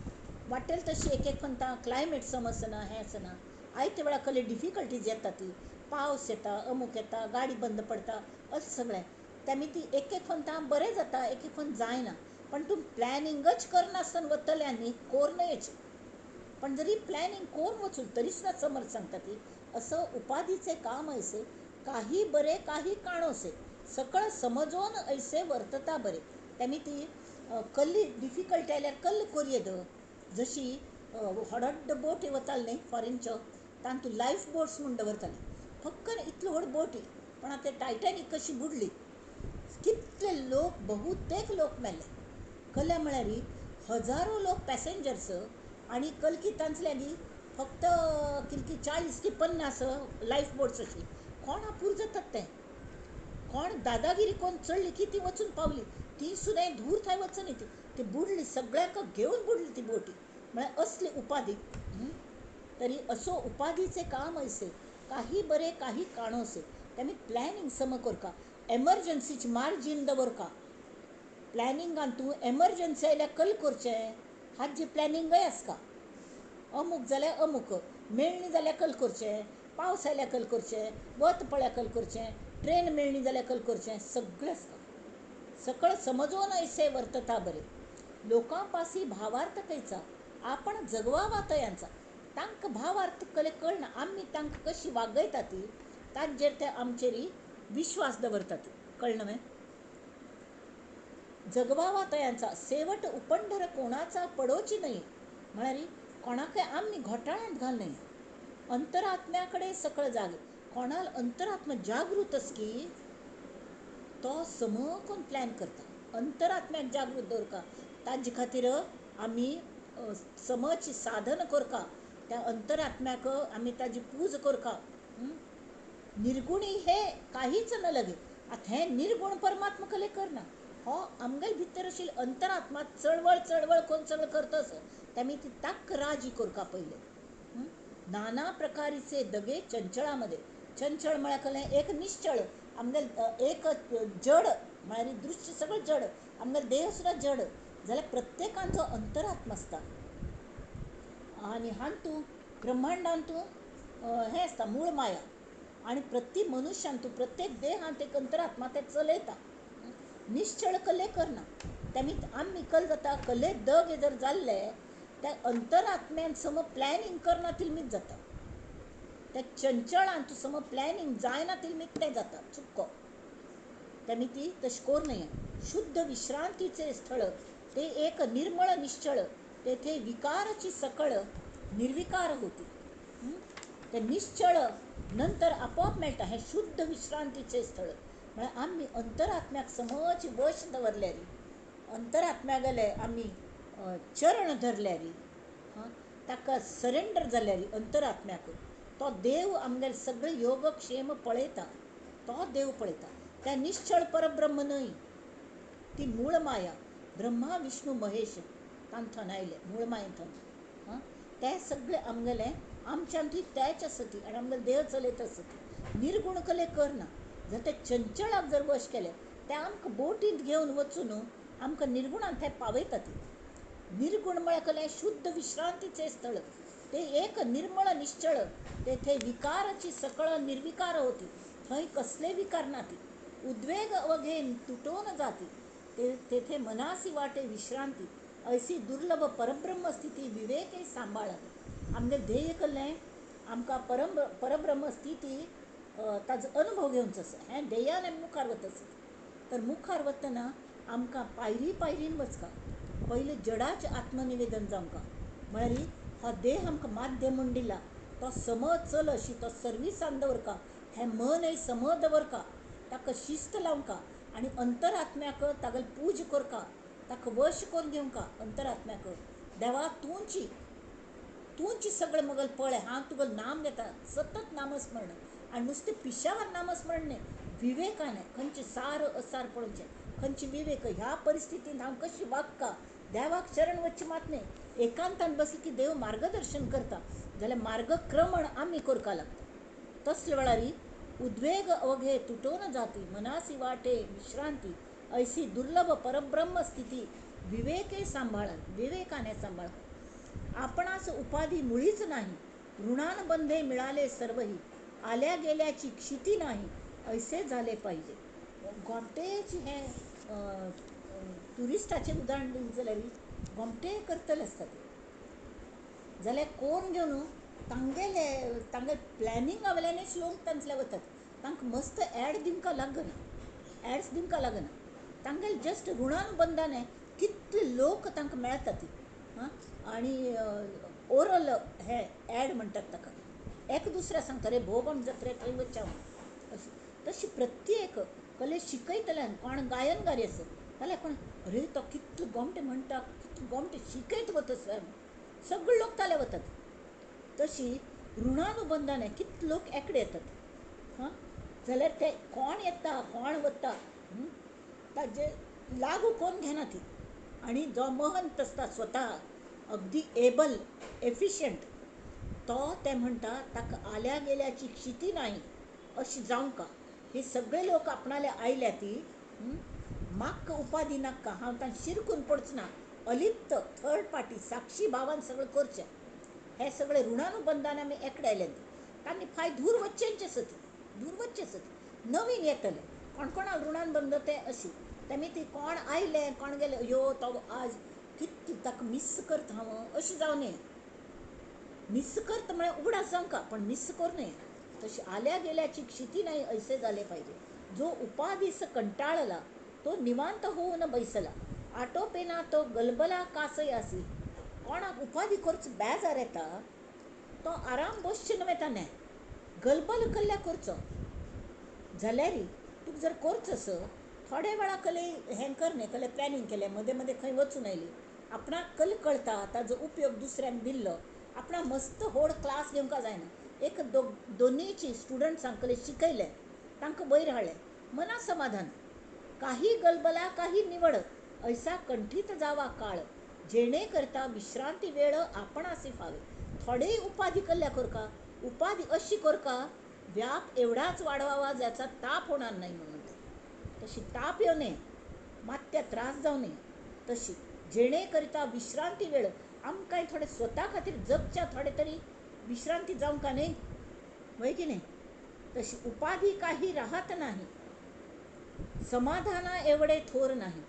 वाटेल तशी एक एक पण क्लायमेट समजना, हें आसना, आयते वेळार कले डिफिकल्टीज येता ती, पावस येता, अमूक येता, गाडी बंद पडटा, अशें सगळें. तेमी ती एक एक फंता बरें जाता, एक एक फन जायना. पण तूं प्लॅनिंगच करनासतना वतलें आनी कोर येचें. पण जरी प्लॅनिंग करून वचून तरी सुद्दां समर्थ सांगता ती असं उपाधीचे काम ऐसे, काही बरे काही काणोसे, सकळ समजोन ऐसे वर्तता बरे. तेमी ती कल्ली डिफिकल्टी आयल्यार कल्ल कोरये the, जशी व्हड बोट वताले न्ही फॉरेनच्यो, तातूंत लायफ बोट्स म्हूण दवरताले. फक्त इतलो व्हड बोटी, पण आतां टायटॅनीक कशी बुडली, कितले लोक, बहुतेक लोक मेले. कल्या म्हळ्यार हजारो लोक पॅसेंजर्स, आनी कलकी तांचल्यानी फक्त कितकी 40 की 50 लायफ बोट्स आशिल्ली. कोणा पूर जातात ते, कोण दादागिरी कोण चडली की ती वचून पावली, ती सुद्दां धूर थंय वचून ती ती बुडली, सगळ्यांक घेवन बुडली ती बोटी. म्हळ्यार असली उपाधी. तरी असो उपाधीचे काम ऐसे, काही बरे काही काणोसे. तेमी प्लॅनिंग सम करका, एमर्जन्सीची मार्जीन दवरका. प्लॅनिंगान तूं एमर्जन्सी आयल्यार कल करचें हाजी प्लॅनिंगय आसता. अमूक जाल्यार अमूक, मेळणी जाल्यार कल करचें, पावस आयल्यार कल करचें, वत पडल्यार कल करचें, ट्रेन मेळणी जाल्यार कल करचें, सगळें आसता. सकळ समजून ऐसे वर्तता बरे. लोकांपासी भावार्थ कैचा, आपण जगवावा तयांचा. तांकां भावार्थ कले कळना, आमी तांकां कशी वागयता ती तांचेर ते आमचेर विश्वास दवरतात. कळना न्हय? जगवावा तयांचा सेवट उपंढर कोणाचा पडोची नाही. म्हळ्यार कोणाकय आमी घोटाळ्यांत घाल न्हय. अंतरात्म्या कडेन सकळ जागे कोणाल अंतरात्मा जागृत आसकी तो समकून प्लॅन करता. अंतरात्म्याक जागृत दवरका ताजे खातीर आमी समची साधन करका, त्या अंतरात्म्याक आमी ताजी पूज करका. निर्गुणी हे काहीच न लगे. आतां हें निर्गुण परमात्मा कले करना, हो आमगेले भितर आशिल्ली अंतरात्मा चळवळ चळवळ कोण सगळें करता तेमी ती ताक राजी करका पयलें. नाना प्रकारीचे दगे चंचळामध्ये, चंचळ म्हळ्यार कसलें एक निश्चळ आमगेले एक जड म्हळ्यार दृश्य सगळें जड, आमगेले देह सुद्दां जड जाल्यार प्रत्येकांचो अंतरात्मा आसता. आनी हातूंत ब्रह्मांडांतू हें आसता मूळ माया, आनी प्रति मनुष्यांतू प्रत्येक देहांत एक अंतरात्मा ते चलयता. निश्चळ कले करना तेमी आमी कल जाता कले दग जर जाल्ले त्या अंतरात्म्यान सम प्लॅनिंग करना तिलमीत जाता. त्या चंचळांत सम प्लॅनिंग जायना तिलमीत तें जाता चुक्को. तेमी ती तशें करूं न्हय. शुद्ध विश्रांतीचे स्थळ ते एक निर्मळ निश्चळ, तेथे विकारची सकळ निर्विकार होती. ते निश्चळ नंतर आपोआप मेळटा हें शुद्ध विश्रांतीचें स्थळ. म्हळ्यार आमी अंतरात्म्याक समज वश दवरल्यार, अंतरात्म्या गेले आमी चरण धरल्यार, ताका सरेंडर जाल्यार अंतरात्म्याक, तो देव आमगेले सगळे योगक्षेम पळयता, तो देव पळयता. त्या निश्चळ परब्रह्म न्हय, ती मूळ माया ब्रह्मा विष्णू महेश तांथान आयले मूळ मायेंथान. ते सगळे आमगेले आमच्यांतूय तेच आसती आनी आमगेले देह चलयत आसती. निर्गुण कले करना जर ते चंचळाक जर वश केले ते आमकां बोटींत घेवन वचून आमकां निर्गुणांत थंय पावयता. ती निर्गुण म्हळ्यार कसलें शुद्ध विश्रांतीचें स्थळ ते एक निर्मळ निश्चळ, तेथे विकारची सकळ निर्विकार होती. थंय कसले विकार ना ती, उद्वेग अवघे तुटोन जाती, तेथे मनासी वाटे विश्रांती. ऐसी दुर्लभ परब्रह्म स्थिती विवेके सांबाळावे. आमगे ध्येय कसलें आमकां परब्रह्म स्थिती ताजो अनुभव घेवचो आसा. हें ध्येयान आमी मुखार वता आसता. तर मुखार वतना आमकां पायरी पायरीन वचका. पयलें जडाचें आत्मनिवेदन जावंका, म्हळ्यार हो देह आमकां माध्यम म्हूण दिला तो समज चल अशी तो सर्विसान दवरका, हें मनय समज दवरका, ताका शिस्त लावंका आनी अंतरात्म्याक तागेली पूज करका, ताका वश करून घेवंका. अंतरात्म्याक देवा तूंची तूंची सगळें मगल पळय, हांव तुगेलें नाम घेता, सतत नामस्मरण. आनी नुस्तें पिशावर नामस्मरण न्हय, विवेकान खंयचें सार असार पळोवचें, खंयचे विवेक ह्या परिस्थितींत हांव कशी वागका, देवाक शरण वचचें मात न्हय. एकांतान बसलें की देव मार्गदर्शन करता जाल्यार मार्गक्रमण आमी करपाक लागता. तसले वेळार उद्वेग अवघे तुटोन जाती, मनासी वाटे विश्रांती. ऐसी दुर्लभ परब्रह्म स्थिती विवेके सांबाळ, विवेकाने सांबाळ. आपणास उपाधी मुळीच नाही, ऋणानुबंधे मिळाले सर्वही, आल्या गेल्याची क्षिती नाही, ऐसे झाले पाहिजे. गोमटेच हें ट्युरिस्टाचें उदाहरण दिलें जाल्यार गोमटे करतले आसता ते, जाल्यार कोण घेवन तांगेले तांगेले प्लॅनिंगा वयल्यानूच लोक तांतले वतात. तांकां मस्त एड दिवंक लागना, एड्स दिवंक लागना, तांगेले जस्ट ऋणानुबंधाने कितले लोक तांकां मेळटा ती. आनी ओरल हे एड म्हणटात ताका, एक दुसऱ्या सांगता रे भोव आमी जात्रे थंय वचचें अशें. तशी प्रत्येक कले शिकयतल्यान कोण गायनगारी आसत जाल्यार कोण अरे तो कितलो गोमटे म्हणटा, कितलो गोमटे शिकयत वता सगळे लोक ताले वतात. तशी ऋणानुबंधाने कितले लोक एकडे येतात. हां जाल्यार ते कोण येता कोण वता ताजे लागू कोण घेना ती. आनी जो महंत आसता स्वता अगदी एबल एफिशियंट तो ते म्हणटा ताका आल्या गेल्याची क्षिती नाही अशी जावंका. हे सगळे लोक आपणाले आयल्या ती म्हाका उपाधी नाका, हांव तांकां शिरकून पडचो ना, अलिप्त थर्ड पार्टी साक्षी भावान सगळें करचें. हे सगळे ऋणानुबंधान आमी एकडे आयले तांणी फाय धूर वचचेंच आसत, धूर वचचें आसत, नवीन येतले कोण कोणाक ऋणानुबंध ते अशी तेमी ती कोण आयले कोण गेले यो तो आज कितलें ताका मिस करता हांव अशें जावं न्हय. मिस करता म्हळ्यार उगडास जावंका पण मिस करूं न्हय. तशी आल्या गेल्याची क्षिती नाही ऐसे झाले पाहिजे. जो उपाधीस कंटाळला तो निवांत होऊन बैसला. आटोपेना तो गलबला कासयासी. कोणाक उपाधी करचो बेजार येता तो आराम बसचे न्हय ताणें गलबल कल्ल्या करचो. जाल्यार तुका जर करचो आस थोडे वेळा कले हें कर न्ही, कले प्लॅनिंग केलें, मदें मदें खंय वचून आयली, आपणाक कल कळटा ताजो उपयोग दुसऱ्यांक दिल्लो, आपणाक मस्त व्हड क्लास घेवंक जायना, एक दोनीची स्टुडंट्सांक कले शिकयलें, तांकां वयर हाडलें, मना समाधान. काही गलबला काही निवड ऐसा कंठीत जावा काळ, जेणे करता विश्रांती वेळ आपणासी फावे. थोडेय उपाधी कल्ल्या करका, उपाधी अशी करका व्याप एवढाच वाढवावा ज्याचा ताप होणार नाही म्हणून. तशी ताप येऊ नये, मात्या त्रास जाऊ नये, तशी जेणे करता विश्रांती वेळ. आमकां थोडे स्वता खातीर जगच्या थोडे तरी विश्रांती जावंक न्ही, वय की न्ही. तशी उपाधी काही राहत नाही, समाधाना एवढे थोर नाही.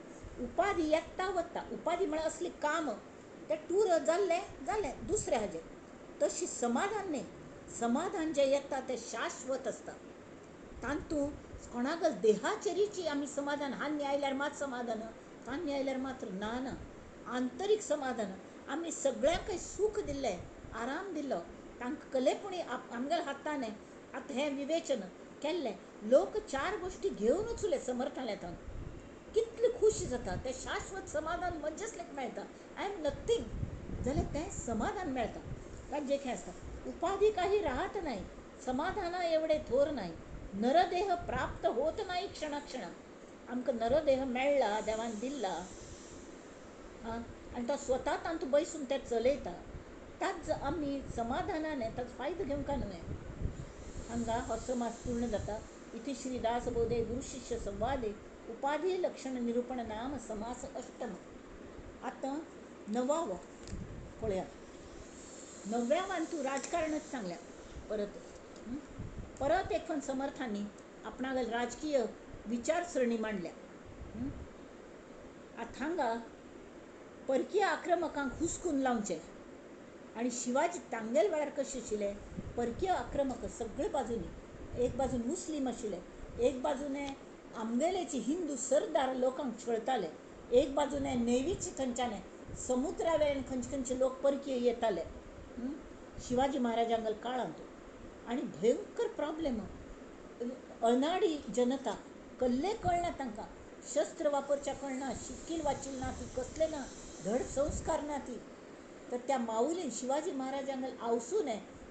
उपाधी येता वता, उपाधी म्हळ्यार असली काम ते टूर जाल्लें जालें दुसऱ्या हाजेर, तशी समाधान न्ही. समाधान जें येता तें शाश्वत आसता. तातूंत कोणाक देहाचेरीची आमी समाधान, हान्नी आयल्यार मात समाधान, तान्नी आयल्यार मात्र ना ना, आंतरीक समाधान. आमी सगळ्यांकय सूख दिल्लें, आराम दिल्लो, तांकां कलेपणी आमगेल्या हातान आतां हें विवेचन केल्लें. लोक चार गोश्टी घेवनूच उरले समर्थाल्या थंय, कितली खुशी जाता, तें शाश्वत समाधान मजेसलेक मेळटा. I am nothing जाल्यार तें समाधान मेळटा. ताजें हें आसता. उपाधी काही राहत नाही, समाधाना एवढे थोर नाही. नरदेह प्राप्त होत नाही क्षणाक्षणा. आमकां नरदेह मेळ्ळा, देवान दिल्ला आनी तो स्वता तातूंत बैसून ते चलयता, ताच आमी समाधानान ताचो फायदो घेवंक न्हय. हांगा हो समास पूर्ण जाता. इति श्री दासबोधे गुरुशिष्य संवादे उपाधी लक्षण निरूपण नाम समास अष्टम. आतां नवावो पळया. नव्यावान तूं राजकारणच सांगल्या परत परत एक पण समर्थांनी आपणागेल राजकीय विचारसरणी मांडल्या. आतां हांगा परकीय आक्रमकांक हुसकून लावचें आनी शिवाजी तांगेल वेळार कशें आशिल्लें, परकीय आक्रमक सगळे बाजूनी, एक बाजून मुस्लीम आशिल्ले, एक बाजूने आमगेलेची हिंदू सरदार लोकांक छळताले, एक बाजूने नेवीची थंयच्यान समुद्रा वेल्यान खंयचे खंयचे लोक परकीय येताले शिवाजी महाराजांगेल काळांत. आनी भयंकर प्रॉब्लेम, अनाडी जनता, कल्ले कळना तांकां, शस्त्र वापरच्या कळना, शिकील वाचील ना ती, कसले ना धड संस्कार ना ती. तर त्या माऊलीन शिवाजी महाराजांगेल आवसून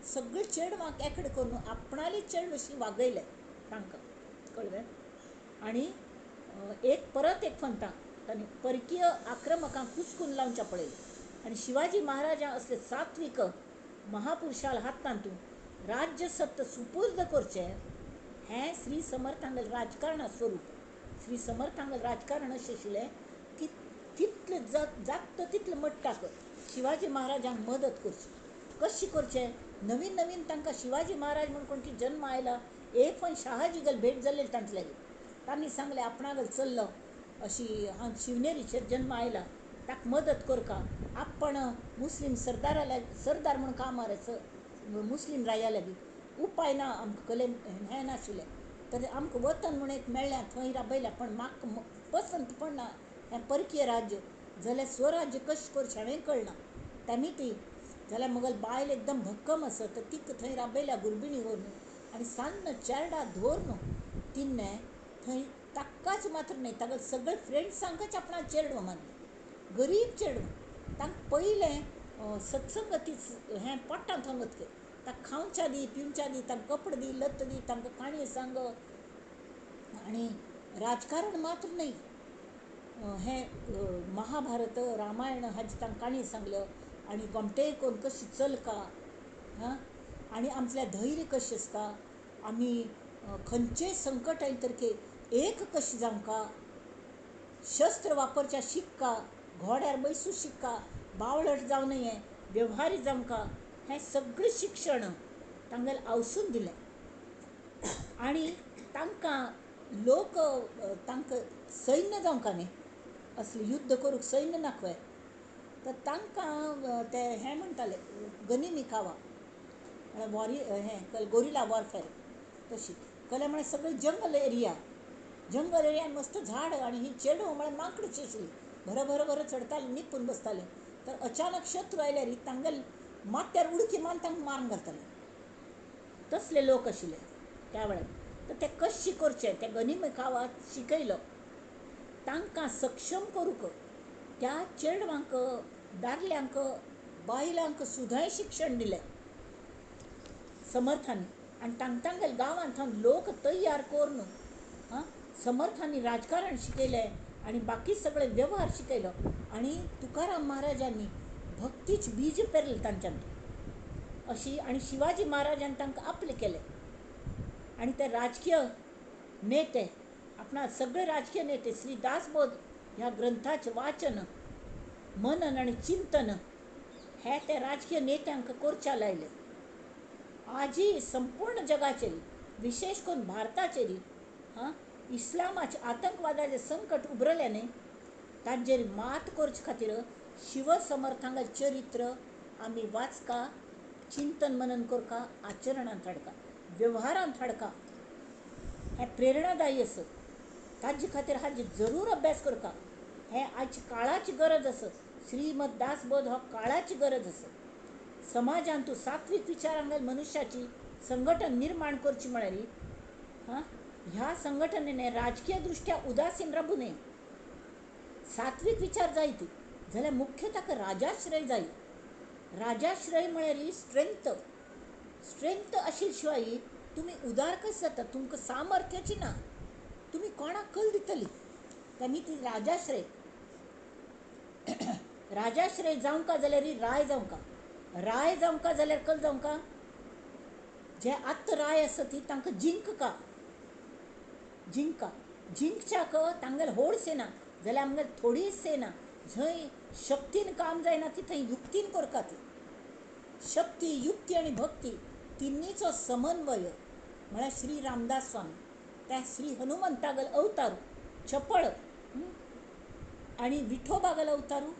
सगळे चेडवांक एकडे करून आपणाले चेडव अशी वागयले तांकां, कळ्ळें. आनी एक परत एक फंता तांणी परकीय आक्रमकांक कुसकून लावच्या पळयलें. आनी शिवाजी महाराजां असले सात्वीक महापुरुषाल हातांतून राज्य सत्ता सुपूर्द करचें हें श्री समर्थांगेल राजकारणा स्वरूप. श्री समर्थांगेल राजकारण अशें आशिल्लें की तितलें जाता तितलें मट्टाक शिवाजी महाराजांक मदत करची. कशी करचें, नवीन नवीन तांकां शिवाजी महाराज म्हूण कोण जन्म आयला, एक पण शहाजीगल भेट जाल्ली तांचे लागीं, तांणी सांगलें आपणागेल चल्लो अशी हांव शिवनेरीचेर जन्म आयला, ताका मदत करका, आपण मुस्लीम सरदारा सरदार म्हूण कामार मुस्लीम राया लागीं उपाय ना, आमकां कले हें नाशिल्लें, तर आमकां वतन म्हूण एक मेळ्ळें थंय राबयलें, पण म्हाका पसंत पडना हें परकीय राज्य, जाल्यार स्वराज्य कशें करचें हांवें कळना. तांणी ती जाल्यार मगल बायल एकदम भक्कम आसा तर तिका थंय राबयल्या गुरबिणी व्हरून आनी सान्न चेरडा धरून तिन्ने थंय ताकाच मात्र न्हय ताका सगळे फ्रेंड्सांकच आपणा चेडवां मानलें, गरीब चेडवां. तांकां पयलें सत्संगतीच हें पोटांत थंय वतकीर ताका खावच्या दी, पिवच्या दी, तांकां कपडे दी, लत्त दी, तांकां काणयो सांग. आनी राजकारण मात्र न्हय, हें महाभारत रामायण हाजी तांकां काणी सांगल्यो आनी गोमटे करून कशी चलका हां, आनी आमचें धैर्य कशें आसता, आमी खंयचेय संकट आयलें तर एक कशें जावंका, शस्त्र वापरच्या शिक्का, घोड्यार बैसू शिक्का, बावळट जावं नये, वेव्हारी जावंका, हें सगळें शिक्षण तांगेलें आवसून दिलें. आनी तांकां लोक तांकां सैन्य जावंका न्ही, असलें युद्ध करूंक सैन्य नाकवे, तर तांकां ते हें म्हणटाले गनिमी खावा म्हळ्यार वॉरी हें गोरिला वॉरफेर तशी कले म्हळ्यार सगळें जंगल एरिया जंगल एरियान मस्त झाड आनी ही चेडूं म्हळ्यार माकडची आशिल्ली, भर भर भर चडताले, निपून बसताले. तर अचानक शत्रू आयल्यार तांगेले माथ्यार उडकी मारून तांकां मारून घालताले. तसले लोक आशिल्ले त्या वेळार. तर ते कशें करचें तें गनिमी कावा शिकयलो. तांकां सक्षम करूंक त्या चेडवांक, दादल्यांक, बायलांक सुद्दां शिक्षण दिलें समर्थांनी. आनी तांगेल्या गांवांत थावन लोक तयार करून समर्थांनी राजकारण शिकयलें आनी बाकी सगळे वेव्हार शिकयलो. आनी तुकाराम महाराजांनी भक्तीच बीज पेरलें तांच्यांत अशी. आनी शिवाजी महाराजान तांकां आपले केले. आनी ते राजकीय नेते आपणा सगळे राजकीय नेते श्री दासबोध ह्या ग्रंथाचें वाचन, मनन आनी चिंतन हे ते राजकीय नेत्यांक करच्या लायले. आजी संपूर्ण जगाचेर, विशेश करून भारताचेर इस्लामाचे आतंकवादाचें संकट उबरलें न्ही, तांचेर मात करचे खातीर शिवसमर्थांगेलें चरित्र आमी वाचका, चिंतन मनन करका, आचरणांत हाडका, वेव्हारांत हाडका. हें प्रेरणादायी आसा. ताजे खातीर हाजी जरूर अभ्यास करका. हें आज काळाची गरज आसा. श्रीमद दासबोध हो काळाची गरज आसा. समाजांतू सात्वीक विचारांगेल मनुष्याची संघटन निर्माण करची म्हळ्यार ह्या संघटनेने राजकीय दृष्ट्या उदासीन राबू नये. सात्वीक विचार जायत जाल्यार मुख्य ताका राजाश्रय जाय. राजाश्रय म्हळ्यार स्ट्रेंथ. स्ट्रेंथ आशिल्ले शिवाय तुमी उदार कशें जाता? तुमकां सामर्थ्याची ना, तुमी कोणाक कल दितली? तेमी ती राजाश्रय. राजाश्रय जावंका जाल्यार राय जावंका, राय जावंका जाल्यार कल जावंका. जे आत्त राय आसा ती तांकां जिंकका, जिंका जिंकच्याक तांगेले व्हड सेना जाल्यार आमगेली थोडी सेना. जंय शक्तीन काम जायना ती थंय युक्तीन करता ती. शक्ती, युक्ती आनी भक्ती तिन्नीचो समन्वय म्हळ्यार श्री रामदास स्वामी. त्या श्री हनुमंतागल अवतारू चपळ आनी विठोबागल अवतारू.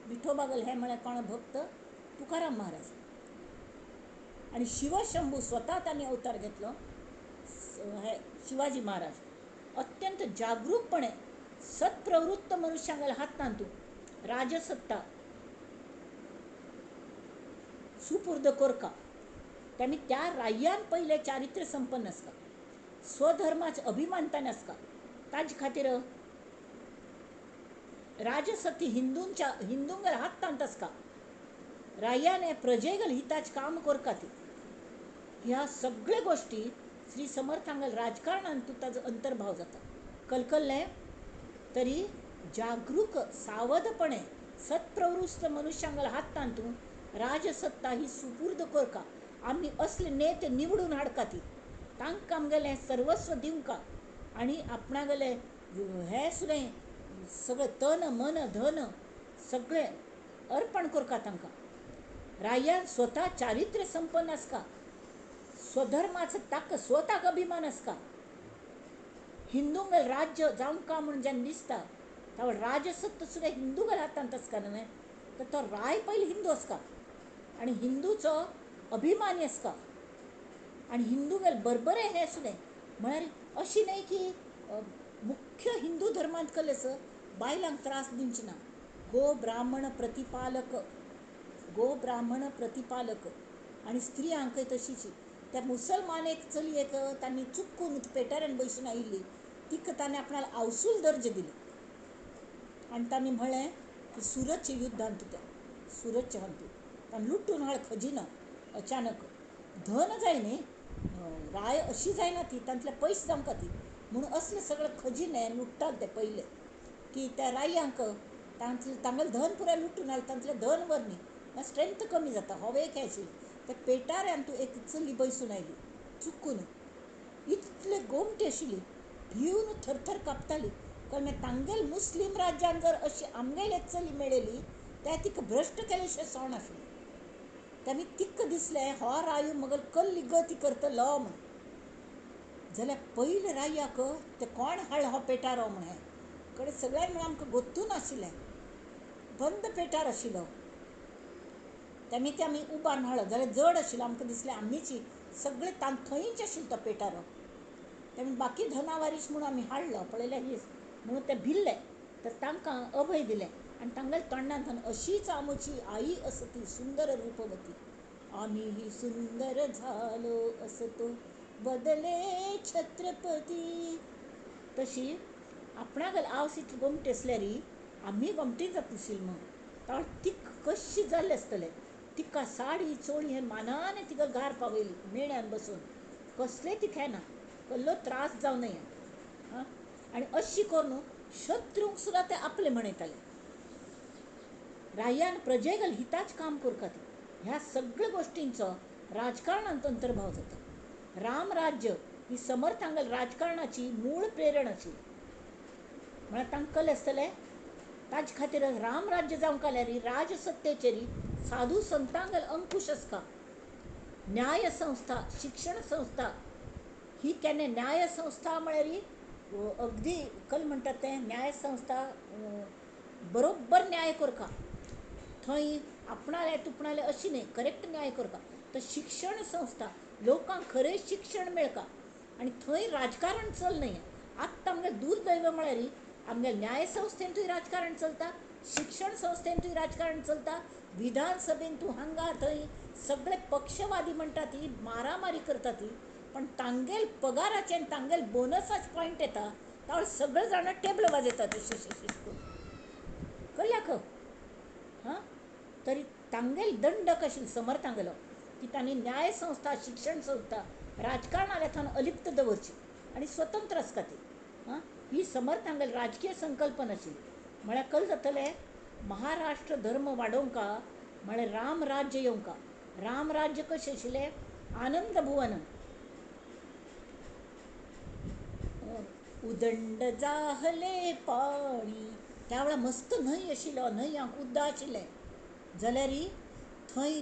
विठोबागल हे म्हळ्यार कोण भक्त? तुकाराम महाराज. आनी शिवशंभू स्वता तांणी अवतार घेतलो हे शिवाजी महाराज. अत्यंत जागरूकपणे सत्प्रवृत्त मनुष्यांगेल्या हातांतू राजसत्ता सुपूर्द करका. त्यांनी त्या राय्यान पयलें चारित्र्य संपन्न आसता, स्वधर्माचे अभिमानतान आसता. ताजे खातीर राजसत्ती हिंदूंच्या हिंदूंगेल्या हातांत आसता. राय्याने प्रजेगल हिताचें काम करका ती. ह्या सगळ्या गोश्टी श्री समर्थांगेल्या राजकारणांत ताजो अंतर्भाव जाता. कलकल्लें तरी जागरूक सावधपणे सत्प्रवृत्त मनुष्यांगेल्या हातांतू राजसत्ता ही सुपूर्द करका. आमी असले नेते निवडून हाडका ती, तांकां आमगेलें सर्वस्व दिवंका आनी आपणागेलें हें सुद्दां सगळें तन मन धन सगळें अर्पण करका तांकां. रायान स्वता चारित्र्य संपन्न आसता, स्वधर्माचो ताका स्वताक अभिमान आसता. हिंदूंगेलें राज्य जावंका म्हूण जेन्ना दिसता तेन्ना राजसत्ता सुद्दां हिंदूंगेल्या हातांत आसता न्हय, तर तो राय पयलीं हिंदू आसता आनी हिंदूचो अभिमानी आसता. आनी हिंदूंगेलें बरोबर हें सुद्दां म्हळ्यार अशी न्हय की मुख्य हिंदू धर्मांत कसलें आसा बायलांक त्रास दिवचे ना. गो ब्राह्मण प्रतिपालक, गो ब्राह्मण प्रतिपालक. आनी स्त्रियांकय तशीच. त्या मुसलमान एक चलयेक तांणी चुकून पेटाऱ्यान बसून आयिल्ली, तिका ताणें आपणाक आवसूल दर्जो दिलो. आनी तांणी म्हळें की सुरतच्या युद्धांत त्या सुरतच्या हंतू ताणें लुटून हाड खजिनो अचानक. धन जाय न्ही, राय अशी जायना ती, तांतले पयशे जावंका ती म्हणून असले सगळे खजिने लुट्टाले ते पयले की त्या रायांक तांतले तांगेलें धन पुराय लुटून हाडलें, तांतलें धन वर न्ही, मागीर स्ट्रेंथ कमी जाता. हो एक हें आशिल्लें. त्या पेटाऱ्यान तूं एक चली बसून आयली चुकून, इतले गोमटी आशिल्ली, भिवन थरथर कांपताली. कारण तांगेल मुस्लीम राज्यान जर अशी आमगेली चली मेळयली त्या तिका भ्रश्ट केले शें सोण आसलें. तेमी तिका दिसलें हो रायू मगल कल्ली गती करतलो म्हूण. जाल्यार पयले रायाक ते कोण हाडलो हो पेटारो म्हण हें कडेन सगळ्यांक म्हणून आमकां गोत्तून आशिल्लें, बंद पेटार आशिल्लो. तेमी ते आमी उबारून हाडलो जाल्यार जड आशिल्लो. आमकां दिसलें आमीची सगळें तां थंयच आशिल्लो तो पेटारो. ते बाकी धनावारीस म्हणून आमी हाडलो पळयल्यार हीच म्हणून ते भिल्ले. तर तांकां अभय दिलें आनी तांगेल्या तोंडांतल्यान अशीच आमची आई असती सुंदर रूपवती, आमी ही सुंदर झालो असतो बदले छत्रपती. तशी आपणागेर आवस इतली गोमटी आसल्यार आमी गोमटी जातली म्हूण तावळ तिका कशी जाल्लें आसतलें. तिका साडी चोळी हे मानान तिका गार पावयली मेण्यान बसून, कसलें तिका ना कसलो त्रास जावं नये. आं, आनी अशी करून शत्रूंक सुद्दां ते आपले म्हणयताले. रायान प्रजेगल हिताच काम करता ती. ह्या सगळ्या गोष्टींचो राजकारणांत अंतर्भाव जाता. रामराज्य ही समर्थांगल राजकारणाची मूळ प्रेरणा आशिल्ली. म्हळ्यार तांकां कल्लें आसतलें ताजे खातीर रामराज्य जावंक आल्यार राजसत्तेचेर साधू संतांगल अंकुश आसता. न्यायसंस्था, शिक्षण संस्था ही केन्ना न्यायसंस्था म्हळ्यार अगदी कल म्हणटात तें न्यायसंस्था बरोबर न्याय करता, थंय आपणाले तुपणाले अशी न्हय, करेक्ट न्याय करता. तर शिक्षण संस्था लोकांक खरें शिक्षण मेळटा आनी थंय राजकारण चल न्हय. आत्तां आमगे दुर्दैव म्हळ्यार आमगे न्यायसंस्थेंतूय राजकारण चलता, शिक्षण संस्थेंतूय राजकारण चलता, विधानसभेंतूय हांगा थंय सगळे पक्षवादी म्हणटा ती मारामारी करता ती. पण तांगेल पगाराचे आनी तांगेल बोनसाचे पॉयंट येता तावळ सगळे जाणां टेबल वाजयतात अशें अशें करून कळ्ळ्याक. हां, तरी तांगेल दंडक आशिल्लो समर्थांगेलो की तांणी न्यायसंस्था, शिक्षण संस्था राजकारणाल्या थंय अलिप्त दवरची आनी स्वतंत्र आसता ती. हां, ही समर्थांगेल राजकीय संकल्पना आशिल्ली. म्हळ्यार कल जातलें महाराष्ट्र धर्म वाडोवंका म्हळ्यार रामराज्य येवंका. रामराज्य कशें आशिल्लें? आनंद भुवन उदंड जाहले पाणी. त्या वेळार मस्त न्हंय आशिल्लो, न्हंयांक उदक आशिल्लें जाल्यार थंय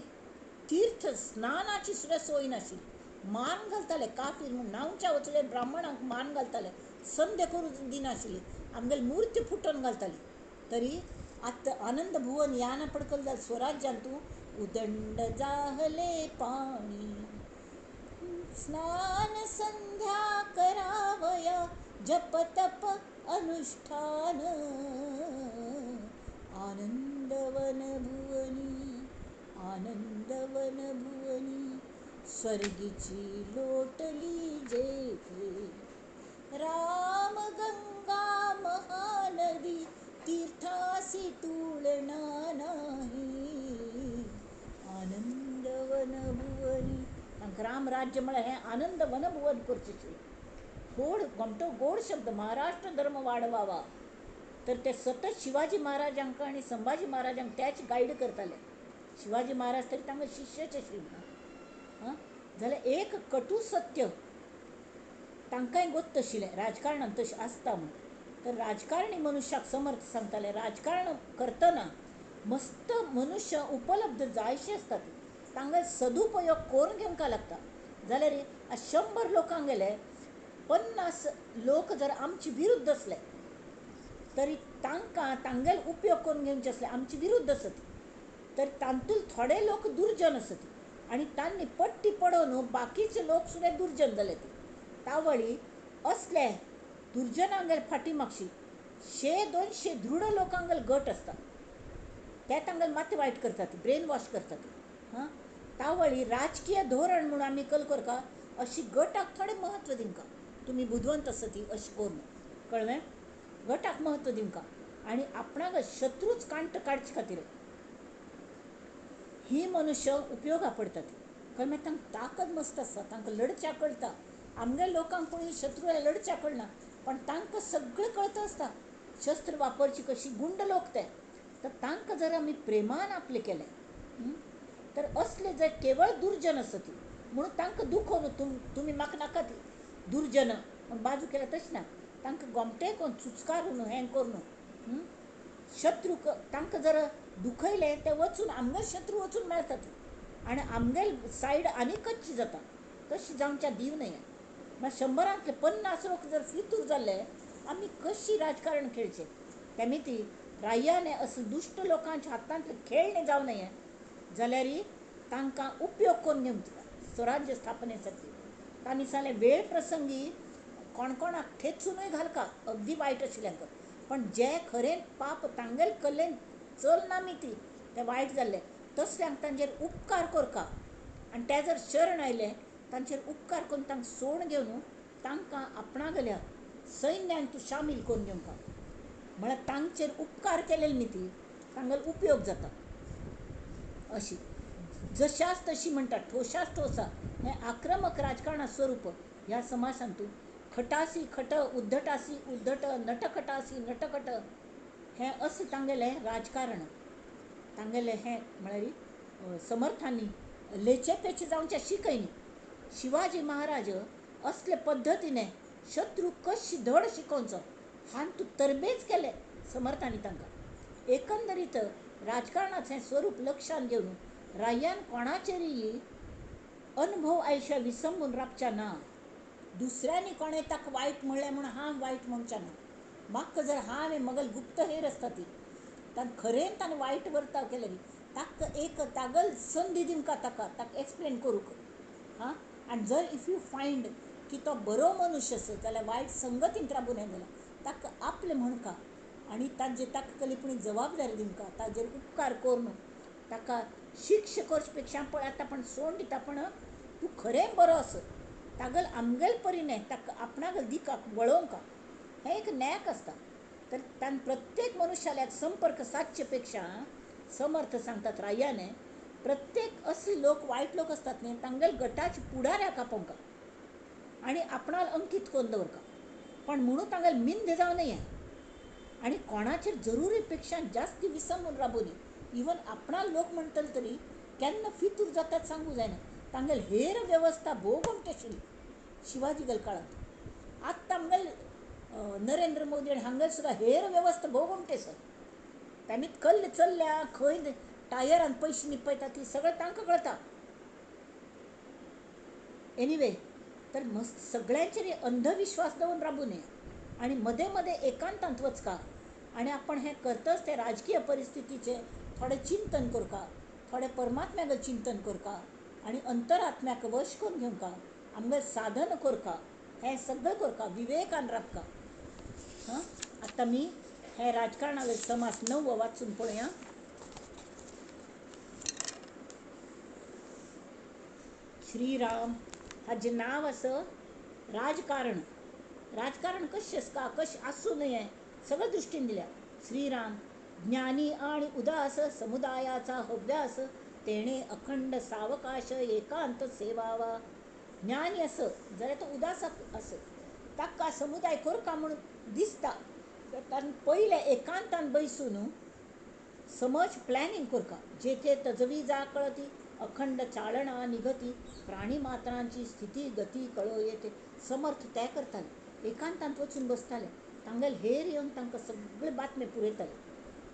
तीर्थ स्नानाची सुद्दां सोय नाशिल्ली. मान घालताले काफीर म्हूण न्हांवच्या वचले ब्राह्मणांक मान घालताले, संध्या करूंक दिनाशिल्ली, आमगेली मूर्ती फुटोवन घालताली. तरी आतां आनंद भुवन यान पडकल जालें स्वराज्यान तूं उदंड जाहले पाणी, स्नान संध्या करावया, जप तप अनुष्ठान, आनंदवन भुवनी, आनंदवन भुवनी, स्वर्गीची लोटली जेथे, राम गंगा महानदी, तीर्थासी तुळना नाही, आनंदवन भुवनी. तांकां रामराज्य म्हळ्यार हें आनंद वन भुवन करचें. गोड गोमटो गोड शब्द महाराष्ट्र धर्म वाडवावा. तर ते सतत शिवाजी महाराजांक आनी संभाजी महाराजांक त्याच गायड करताले. शिवाजी महाराज तरी तांकां शिष्यच आशिल्ले. हां, जाल्यार एक कटू सत्य तांकांय गोत्त आशिल्लें राजकारणांत तशें आसता म्हूण. तर राजकारणी मनुष्याक समर्थ सांगताले राजकारण करतना मस्त मनुष्य उपलब्ध जायशे आसतात, तांकां सदुपयोग करून घेवंक लागता. जाल्यार 100 लोकांक गेले 50 लोक जर आमचे विरुद्ध आसले तरी तांकां तांगेल उपयोग करून घेवचे आसले, आमचे विरुद्ध आसत तर तातूंत थोडे लोक दुर्जन आसत आनी तांणी पट्टी पडोवन बाकीचे लोक सुद्दां दुर्जन जाले. ते तावळी असले दुर्जनांगेल फाटी मागशी 100-200 दृढ लोकांगेल गट आसता, ते तांगेल मात वायट करतात, ब्रेन वॉश करतात. हां, तावळी राजकीय धोरण म्हणून आमी कल करता अशी गटाक थोडें म्हत्व दिवंका. तुमी बुदवंत आसत अशें करून कळ्ळें, गटाक म्हत्व दिवंका आनी आपणाक शत्रूच कांट काडचे खातीर ही मनुष्य उपयोगा पडटात. कळ्ळें, मागीर तांकां ताकद मस्त आसता, तांकां लडच्या कळटा. आमगे लोकांक कोणी शत्रू लडच्या कळना, पण तांकां सगळें कळता आसता शस्त्र वापरची कशी, गुंड लोक ते. तर तांकां जर आमी प्रेमान आपलें केलें तर असले जर केवळ दुर्जन आसत म्हणून तांकां दुखोवन तुमी म्हाका नाका ती दुर्जन म्हूण बाजू केल्या तशें ना, तांकां गोमटें करून चुचकारून हें करून शत्रूक तांकां जर दुखयलें ते वचून आमगेल शत्रू वचून मेळटात आनी आमगेल सायड आनी कच्ची जाता. तशी जावच्या दिव न्हय. मागीर 100 50 लोक जर फितूर जाल्ले आमी कशी राजकारण खेळचें. तेमी रायाने असो दुश्ट लोकांच्या हातांतले खेळणे जावं नये जाल्यार तांकां उपयोग करून घेवचो स्वराज्य स्थापनेसाठी. तांणी सांगलें वेळ प्रसंगी कोण कोणाक ठेचूनय घालका अगदी वायट आशिल्ल्यांक, पण जे खरें पाप तांगेल कल्लेन चलना मी ती ते वायट जाल्ले तसल्यांक तांचेर उपकार करका आनी ते जर शरण आयले तांचेर उपकार करून तांकां सोड घेवन तांकां आपणागेल्या सैन्यान तूं शामील करून घेवंका. म्हळ्यार तांचेर उपकार केलेले न्ही ती तांगेलो उपयोग जाता. अशी जशाच तशी म्हणटा ठोशाच ठोसा हें आक्रमक राजकारणा स्वरूप ह्या समाजांत तूं खटासी खट उद्धटासी उद्धट नटखटासी नटखट हें अशें तांगेलें राजकारण. तांगेलें हें म्हळ्यार समर्थांनी लेचेपेचे जावचें शिकयनी. शिवाजी महाराज असले पद्दतीने शत्रू कशी धड शिकोवचो हातूंत तरबेज केले समर्थांनी तांकां. एकंदरीत राजकारणाचें स्वरूप लक्षांत घेवन रायान कोणाचेरय अनुभव आयच्या विसंबून राबच्या ना. दुसऱ्यांनी कोणें ताका वायट म्हणलें म्हूण हांव वायट म्हणच्या ना. म्हाका जर हांवें मगल गुप्तहेर आसता ती तांकां खरें ताणें वायट वर्ताव केले ताका एक तागल संदी दिवंका ताका ताका एक्सप्लेन करूंक. हां, आनी जर if you find की तो बरो मनुष्य आसा जाल्यार वायट संगतींत राबून हें जाल्यार ताका आपलें म्हणका आनी तांचे ताका कसली पूण जबाबदारी दिवंका, ताजेर उपकार करून ताका शिक्षा करचे पेक्षा पळय आतां पण सोड दिता पण तूं खरें बरो आसा तागल आमगेल परीने ताका आपणागेल दिकाक वळोवंका हें एक नॅक आसता. तर तांकां प्रत्येक मनुष्याल्याक संपर्क सादचे पेक्षा समर्थ सांगतात रायाने प्रत्येक असले लोक वायट लोक आसतात न्ही तांगेल गटाचे पुडाऱ्याक आपोवंका आनी आपणाक अंकीत करून दवरका, पण म्हणून तांगेल मिंद जावं नये आनी कोणाचेर जरुरी पेक्षा जास्त विसंबून राबू न्ही. इवन आपणाक लोक म्हणटले तरी केन्ना फितूर जातात सांगू जायना. तांगेल हेर वेवस्था भोव गोमटी आशिल्ली शिवाजी गेल काळांत. आत्तां आमगेल नरेंद्र मोदी आनी हांगेल सुद्दां हेर वेवस्था भोव गोमटी आसा. तांणी कल्ले चल्ल्या खंय टायरान पयशे निपयता ती सगळें तांकां कळटा. एनिवे तर मस्त सगळ्यांचेर अंधविश्वास दवरून राबू नये आनी मदें मदें एकांतांत वचका आनी आपण हें करतच ते राजकीय परिस्थितीचें थोडें चिंतन करका, थोडें परमात्म्यागेर चिंतन करका आनी अंतरात्म्याक वश करून घेवंका, आमगेर साधन करका, हें सगळें करका, विवेकान राबका. हां, आतां मी हें राजकारणावेले समास 9 वाचून पळोवया. श्रीराम हाजें नांव आसा राजकारण. राजकारण कशें आसता कशें आसूं नये सगळें दृश्टीन दिल्या. श्रीराम ज्ञानी आणि उदास समुदायाचा हव्यास तेणे अखंड सावकाश एकांत सेवावा. ज्ञानी आस जाल्यार तो उदास आस ताका समुदाय करका म्हूण दिसता ताणें पयलें एकांतान बैसून समज प्लॅनिंग करका. जेथे तजवीजा कळती अखंड चालना निगती प्राणी मात्रांची स्थिती गती कळो येते. समर्थ ते करताले, एकांतांत वचून बसताले, तांगेल हेर येवन तांकां सगळे बातमी पुरयताले.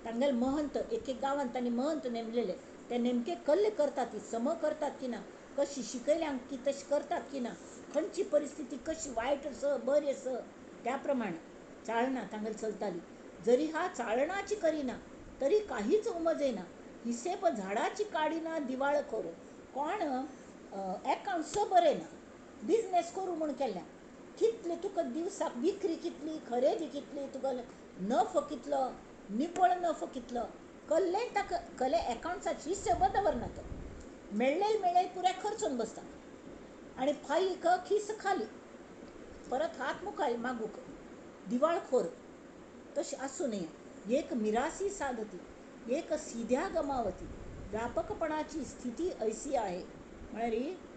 तांगेल महंत एक एक गांवांत तांणी महंत नेमलेले ते नेमके कल्ले करतात ती सम करतात की ना, कशी शिकयल्या की तशी करतात की ना, खंयची परिस्थिती कशी वायट आसा बरी आसा त्या प्रमाणे चालना तांगेल चलताली. जरी हा चालणाची करिना तरी काहीच उमजेना हिसेप झाडाची काडिना दिवाळखोर. कोण एकावंट स बरयना बिजनेस करूं म्हूण केल्या कितले तुका दिवसाक विक्री कितली खरेदी कितली तुका नफो कितलो निव्वळ नफो कितलो कल्ले ताका कले एकावंट्साची हिशोब दवरना. तो मेळ्ळे मेळ्ळे पुराय खर्चून बसता आनी फाईक खीस खाली परत हात मुखार मागूंक. दिवाळखोर तशें आसूं नये. एक मिरासी साधती एक सिध्या गमावती व्यापकपणाची स्थिती ऐसी आहे. म्हळ्यार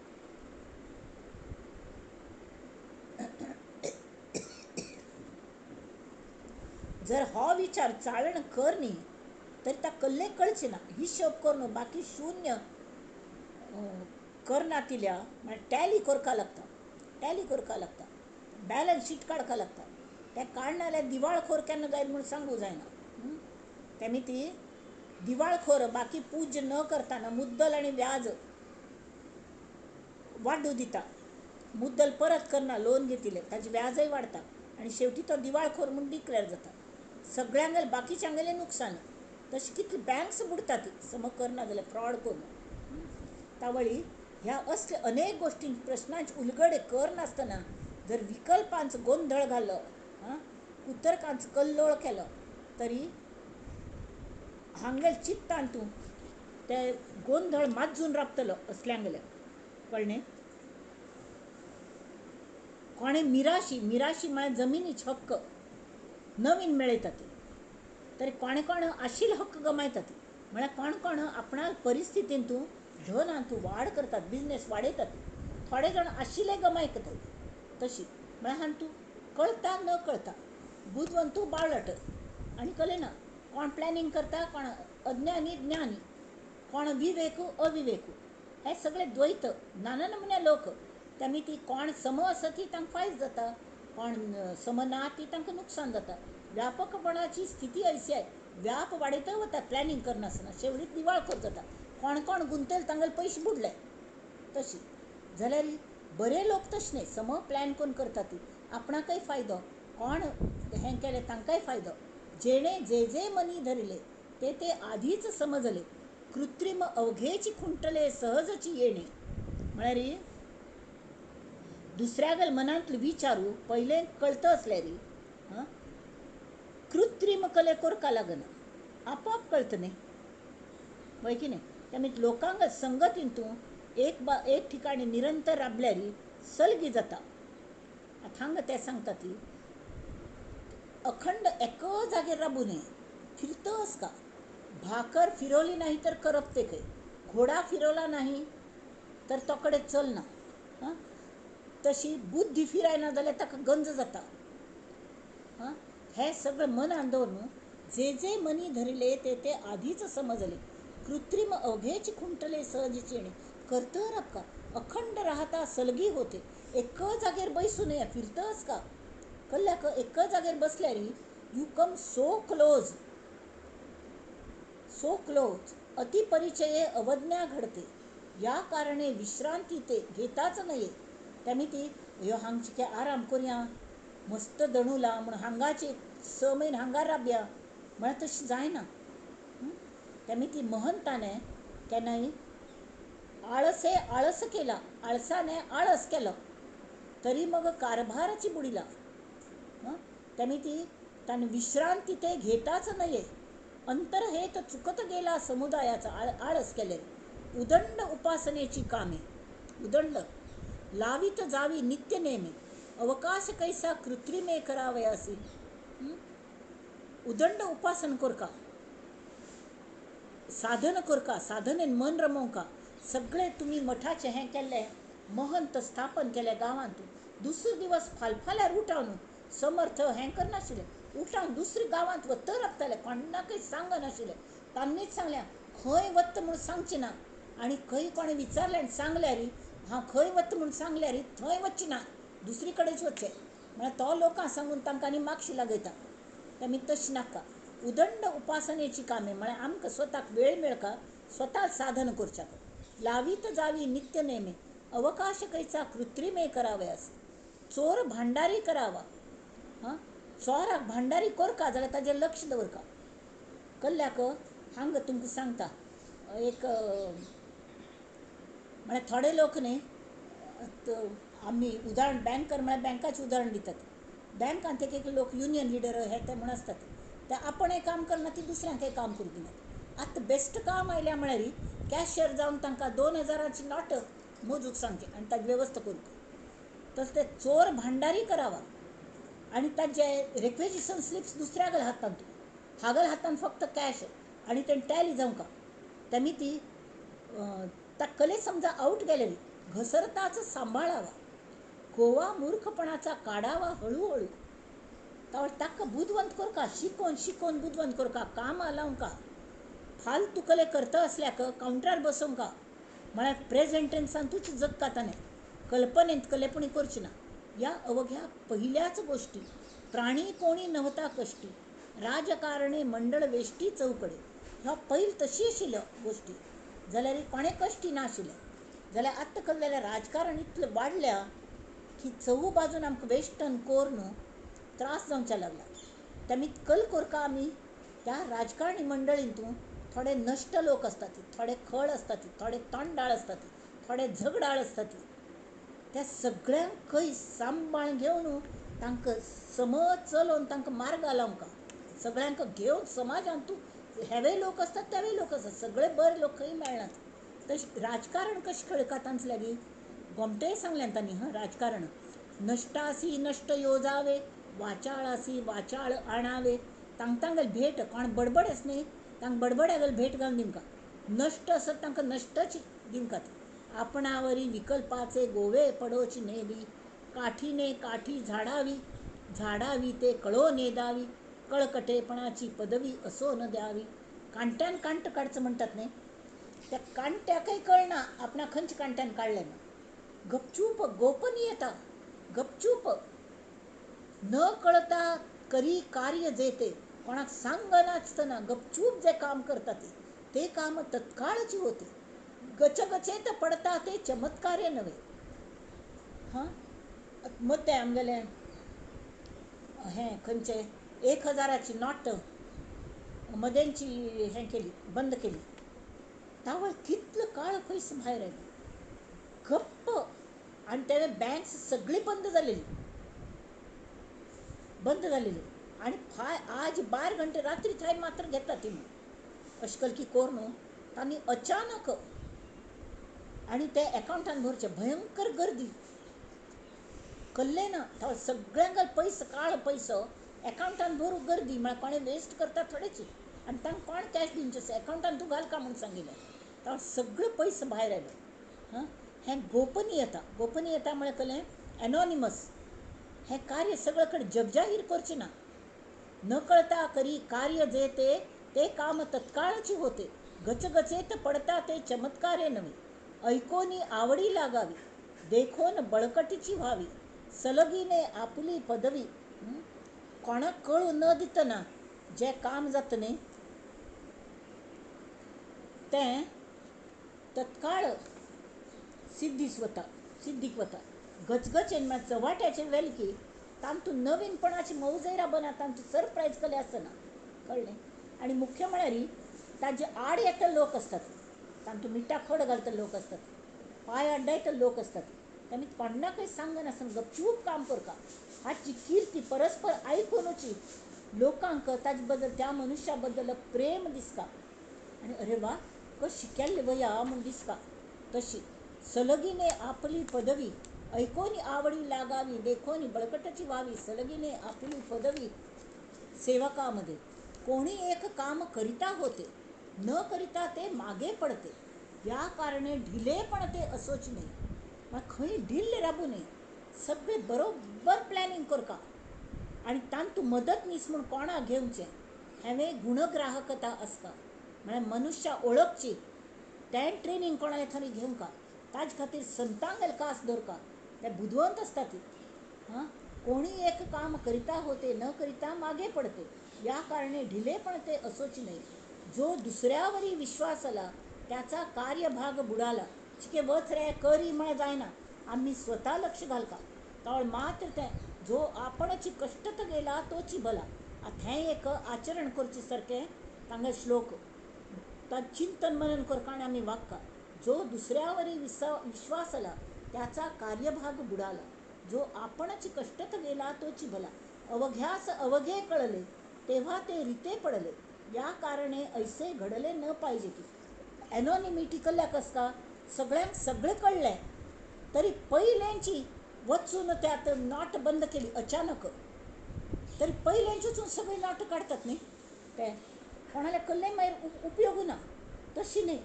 जर हो विचार चालण कर न्ही तरी ताका कल्ले कळचें ना. हिशोब करून बाकी शून्य करना तिल्या म्हळ्यार टॅली करपा लागता, टॅली करपा लागता, बॅलन्स शीट काडपा लागता. तें काडना जाल्यार दिवाळखोर केन्ना जायत म्हूण सांगूं जायना. तेमी ती दिवाळखोर बाकी पूज न करतना मुद्दल आनी व्याज वाडू दिता, मुद्दल परत करना लोन घेतिल्लें ताजें व्याजय वाडटा आनी शेवटी तो दिवाळखोर म्हूण डिक्लेर जाता. सगळ्यांगेलें बाकीच्यांगेलें नुकसान. तशें कितली बँक्स बुडटा ती सम करना जाल्यार फ्रॉड करून. तावळी ह्या असल्या अनेक गोश्टी प्रश्नांची उलगडे करनासतना जर विकल्पांचो गोंधळ घालो, कुतर्कांचो कल्लोळ केलो तरी हांगेल चित्तान तूं ते गोंधळ माजून राबतलो असल्यांगेले कळ्ळें. कोणें मिराशी, मिराशी म्हळ्यार जमिनीचे हक्क नवीन मेळयतात तरी कोणें कोण आशिल्ले हक्क गमायतात. म्हळ्यार कोण कोण आपणा परिस्थितीन तूं धनान तूं वाड करतात, बिजनेस वाडयतात. थोडे जाण आशिल्ले गमायतात. तशी म्हळ्यार हांगा तूं कळता न कळता बुदवंतू बावळट आनी कळना कोण प्लॅनिंग करता, कोण अज्ञानी ज्ञानी, कोण विवेकू अविवेकू, हे सगळे द्वैत नाना नमुने लोक. तेमी ती कोण सम आसा ती तांकां फायदो जाता, कोण सम ना ती तांकां नुकसान जाता. व्यापकपणाची स्थिती ऐसी आहे, व्याप वाडयत वता प्लॅनिंग करनासतना, शेवटी दिवाळखोर जाता. कोण कोण गुंतयले तांगेले पयशे बुडले. तशी जाल्यार बरे लोक तशें न्हय, सम प्लॅन करून करता ती आपणाकय फायदो, कोण हें केलें तांकांय फायदो. जेणे जे जे मनी धरिले ते ते आधीच समजले, कृत्रिम अवघेची खुंटले सहजची येणे. म्हळ्यार दुसऱ्यागेल मनांतले विचारू पयलें कळत आसल्यार कृत्रिम कले कोरका लागना, आपोआप कळत न्ही, वय की न्ही. त्यामुळे लोकांक संगतीन तूं एक ठिकाणी निरंतर राबल्यार सलगी जाता. आतां हांगा ते सांगता ती अखंड एक जागेर राबू नये, फिरतस का. भाकर फिरवली नाही तर करपते खंय, घोडा फिरवला नाही तर तोकडे चलना. तशी बुद्धी फिरायना जाल्यार ताका गंज जाता. हे सगळें मनान दवरून जे जे मनी धरिले ते ते आधीच समजले, कृत्रिम अवघेच खुंटले सहजची येणे. करतर आपका अखंड राहता सलगी होते. एक जागेर बैसू नये, फिरतस का. कल्ल्याक एक जागेर बसल्यार you come so close, so close. अतिपरिचये अवज्ञा घडते, या कारणे विश्रांती ते घेताच नये. त्यामुळे ती ह्यो हांगचे आराम करुया, मस्त दणुला म्हूण हांगाचे 6 म्हयने हांगा राबया म्हळ्यार तशें जायना. त्यामुळे ती महंताने केन्नाय आळसे आळस केला, आळसाने आळस केलो तरी मग कारभाराची बुडीला. त्यामुळे ती ताणें विश्रांती ते घेताच नये. अंतर हे तर चुकत गेला समुदायाचा आळस केले. उदंड उपासनेची कामे, उदंड लावित जावी नित्य नेमे, अवकाश कैसा कृत्रिमे करावयासी. उदंड उपासन कोरका, साधन कोरका, साधनेन मन रमोवंका. सगळे तुमी मठाचे हें केल्लें, महंत स्थापन केले गांवांत. दुसरे दिवस फालफाल्यार उठावन समर्थ हें करनाशिल्लें, उठावन दुसरे गांवांत वत्त राबताले, कोणाकय सांगनाशिल्लें. तांणीच सांगलें खंय वत्त म्हूण सांगचें ना, आनी खंय कोणें विचारलें आनी सांगल्यार हांव खंय वता म्हूण सांगल्यार थंय वचचें ना, दुसरी कडेच वचचें. म्हळ्यार तो लोकांक सांगून तांकां आनी मागशी लागयता. तेमी तशें नाका. उदंड उपासनेची कामे म्हळ्यार आमकां स्वताक वेळ मेळका स्वता साधन करच्याक. लावीत जावी नित्य नेमे, अवकाश कैचा कृत्रिमे करावयास. चोर भांडारी करावा, हां चोराक भांडारी कोरका जाल्यार ताजेर लक्ष दवरका. कल्ल्याक हांगा तुमकां सांगता एक, म्हळ्यार थोडे लोक न्ही आमी उदाहरण बँकर म्हळ्यार बँकाचें उदाहरण दितात. बँकांत एक एक लोक युनियन लिडर हे ते म्हूण आसतात, ते आपणय काम करना, ती दुसऱ्यांकय काम करूंक दिनात. आतां बेस्ट काम आयल्या म्हळ्यार कॅशियर जावन तांकां 2000 not मोजूंक सांगचें आनी ताजी वेवस्था करूंक. तशें ते चोर भांडारी करावा आनी ताजे रिक्वेजिशन स्लिप्स दुसऱ्यागेल्या हातांत, हागल हातान फक्त कॅश आनी तेणें टॅली जावंका. तेमी ती ताकले समजा आउट गेलेली घसरताच सांबाळावा. गोवा मूर्खपणाचा काढावा हळूहळू. ताका बुदवंत करका, शिकोवन शिकोवन बुदवंत करका, कामां लावंका. फालतू कले करता असल्याक कावंटरार बसोवंका. म्हळ्यार प्रेझेंट टेन्सान तूच जगता ताणें, कल्पनेंत कलेपणी करची ना. या अवघ्या पहिल्याच गोष्टी प्राणी कोणी नव्हता कष्टी, राजकारणे मंडळ वेष्टी चौकडे. ह्या पयल तशी आशिल्ल्यो गोष्टी जाल्यार कोणें कश्टी नाशिल्लें. जाल्यार आतां कशें जाल्यार राजकारण इतलें वाडल्या की चवू बाजून आमकां वेस्टर्न कोर न्हू त्रास जावच्या लागला. तेमी कल कोरका आमी त्या राजकारणी मंडळींतून थोडे नश्ट लोक आसतात, थोडे खळ आसतात, थोडे तोंडाळ आसतात, थोडे झगडाळ आसतात. त्या सगळ्यांकय सांबाळ घेवन तांकां समज चलोवन तांकां मार्ग लावंक सगळ्यांक घेवन समाजान तूं हेवे लोक आसतात तेवे लोक आसतात, सगळे बरे लोक खंय मेळनात. तशें राजकारण कशें खेळका तांचे लागीं गोमटेय सांगलें तांणी. हां, राजकारण नश्टासी नश्ट योजावे, वाचाळासी वाचाळ आणावे. तांकां तांगेली भेट, कोण बडबड आस न्ही तांकां बडबड्यागेली भेट घालून दिवंका, नश्ट आसत तांकां नश्टच दिवंका. आपणावरी विकल्पाचे गोवे पडोची नेदी, काठीने काठी झाडावी, झाडावी ते कळो नेदावी, कळकटेपणाची पदवी असो न द्यावी. कांट्यान कांट काडचं म्हणतात न्ही, त्या कांट्याकय कळना आपणा खंयच्या कांट्यान काडलें म्हूण. गपचूप गोपनीयता, गपचूप न कळता करी कार्य जेते, कोणाक सांगनासतना गपचूप जे काम करता ते काम तत्काळची होते. गचगचेत पडता ते चमत्कार्य नव्हे. हां, मग ते आमगेलें हें खंयचें 1000ची not मदेंची हें केली, बंद केली. तावळ कितलो काळ पयस भायर आयलो गप्प. आनी तेणें बँक्स सगळी बंद जालेली, बंद जालेली. आनी फाय आज 12 घंटे रात्री थंय मात्र घेता ती अशें कलकी करून तांणी अचानक आनी ते एकावंटान भरचे भयंकर गर्दी कल्ले ना. सगळ्यांक पयसो काळ पयसो एकावंटान भरू गर्दी म्हळ्यार कोणें वेस्ट करता थोडेच. आनी तांकां कोण कॅश दिवचे आसा एकावंटान तूं घाल का म्हूण सांगिल्लें. तावळ सगळें पयसो भायर आयलो. हां, हें गोपनीयता, गोपनीयता म्हळ्यार कलें एनॉनिमस. हें कार्य सगळे कडेन जगजाहीर करचें ना. न कळता करी कार्य जे ते ते काम तत्काळची होते, गचगचेत पडता ते चमत्कार्य नव्हे. ऐकोनी आवडी लागावी, देखोन बळकटीची व्हावी, सलगीने आपुली पदवी. कोणाक कळूं न दितना जें काम जाता न्ही तें तत्काळ सिद्धीस वता, सिद्धीक वता. गचगचेन म्हळ्यार चवाट्याचेर व्हेलें की तातूंत नवीनपणाची मौजय राबना, तांतूत सरप्रायज कलें आसना, कळ्ळें. आनी मुख्य म्हळ्यार ताजे आड येता लोक आसतात, तातूंत मिठा खड घालता लोक आसतात, पांय आड्डायता लोक आसतात. तांणी कोणाकय सांगनासतना गपचूप काम करता. हाची किर्ती परस्पर आयकुनूची लोकांक ताजे बद्दल त्या मनुष्या बद्दल प्रेम दिसता आनी अरे वा कशी केल्ले वया म्हूण दिसता. तशी सलगीने आपली पदवी, ऐकोनी आवडी लागावी, देखोनी बळकटाची व्हावी, सलगीने आपली पदवी. सेवकामध्ये कोणी एक काम करिता होते, न करिता ते मागे पडते, या कारणे ढिलेपण ते असोच नाही. मग खंय ढिल्ल राबू नये, सगळे बरोबर प्लॅनिंग करका आनी तांतूं मदतनीस म्हूण कोणाक घेवचें हांवें गुणग्राहकता आसता. म्हळ्यार मनुष्या ओळखची तें ट्रेनींग कोणाले थंय घेवंका. ताजे खातीर संतांगेल कास दवरका, ते बुदवंत आसता ती. हां, कोणी एक काम करिता होते, न करिता मागे पडते, या कारणे ढिलेपण ते असोच नाही. जो दुसऱ्यावरी विश्वास आला त्याचा कार्यभाग बुडाला. चिके वच रे करी म्हळ्यार जायना, आमी स्वता लक्ष घालका. तावळ मात्र तें जो आपणची कश्टत गेला तोची भला. आतां हें एक आचरण करचें सारकें तांगे श्लोक, तां चिंतन मनन करका आनी आमी वागका. जो दुसऱ्यावरी विश्वास आला त्याचा कार्यभाग बुडाला, जो आपणची कष्टत गेला तोची भला. अवघ्यास अवघे कळले तेव्हा ते रिते पडले, या कारणे ऐसे घडले न पाहिजे की. एनॉनिमिटी कल्ल्या कस का सगळ्यांक सगळें कळ्ळें तरी पयल्यांची वचून त्यात not बंद केली अचानक, तरी पयल्यांची वचून सगळी not काडतात न्ही ते कोणाल्या कल्ले मागीर उपयोग ना. तशी न्ही,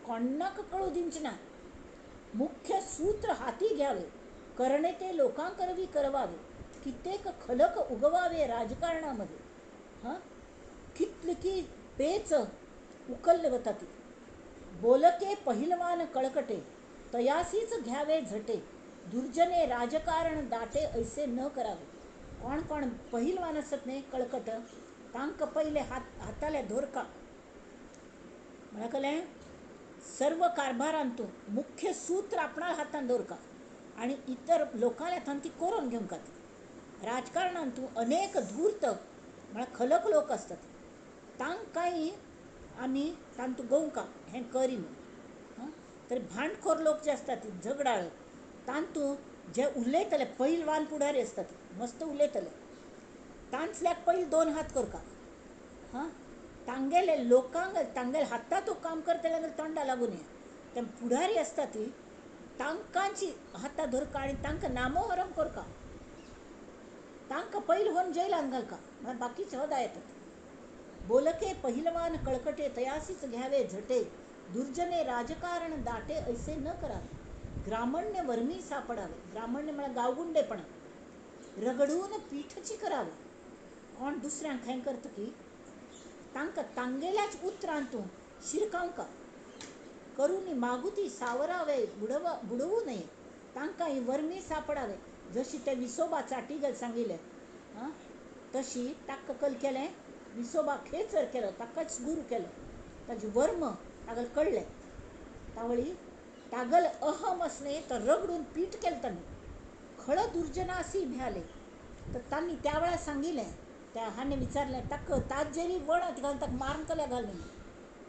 कोणाक कळूं दिवचें ना. मुख्य सूत्र हाती घ्यावे, करणे ते लोकांकरवी करवावे, कित्येक खलक उगवावे राजकारणामध्ये. हां, कितले की पेच उकल्ले वता ती. बोलके पहिलवान कळकटे, तयासीच घ्यावे झटे, दुर्जने राजकारण दाटे ऐसे न करावे. कोण कोण पहिलवान आसत न्ही कळकट, तांकां पयले हाताले धोरका. म्हळ्यार कळ्ळें, सर्व कारभारांतून मुख्य सूत्र आपणा हातान दवरका आनी इतर लोकांल्या हातान ती करून घेवंका. ती राजकारणांतून अनेक धूर्त म्हळ्यार खलक लोक आसतात, तांकांय आमी तांतूं गोवंका हें करी म्हूण. तर भांडखोर लोक जे आसतात झगडाळ तांतूं जे उलयतले पैलवान पुढारी आसतात, मस्त उलयतले, तांचल्याक पयलीं दोन हात करका. हां, तांगेले लोकांक तांगेले हाता तूं काम करतले तोंडा लागून ये. ते पुढारी आसता ती तांकांची हाता धरका आनी तांकां नामोहरम करका, तांकां पयलीं व्हरून जेलान घालका, म्हळ्यार बाकीचे हदा येतात. बोलके पहिलवान कळकटे तयासीच घ्यावे झटे, दुर्जने राजकारण दाटे ऐसे न करावे, ग्रामण्य वर्मी सापडावे. ग्रामण्य म्हळ्यार गांवगुंडेपणा, रगडून पीठची करावे. कोण दुसऱ्यांक खंय करता की तांकां तांगेल्याच उतरान तूं शिरकावका, करून मागुती सावरावे बुडवू नये, तांकां ही वर्मी सापडावे. जशी ते विसोबा चाटीगल सांगिल्लें, आं, तशी ताका कल केलें, विसोबा खेचर केलो, ताकाच गुरू केलो, ताजें वर्म तागल कळ्ळें, तावळी तागल अहम आसलें तो रगडून पीठ केलें तांणी. खळ दुर्जनासी भ्याले. तर तांणी त्या वेळार सांगिल्लें, त्या हाणें विचारलें ताका ताजेरी वणत घालून ताका मारून कल्या घालून.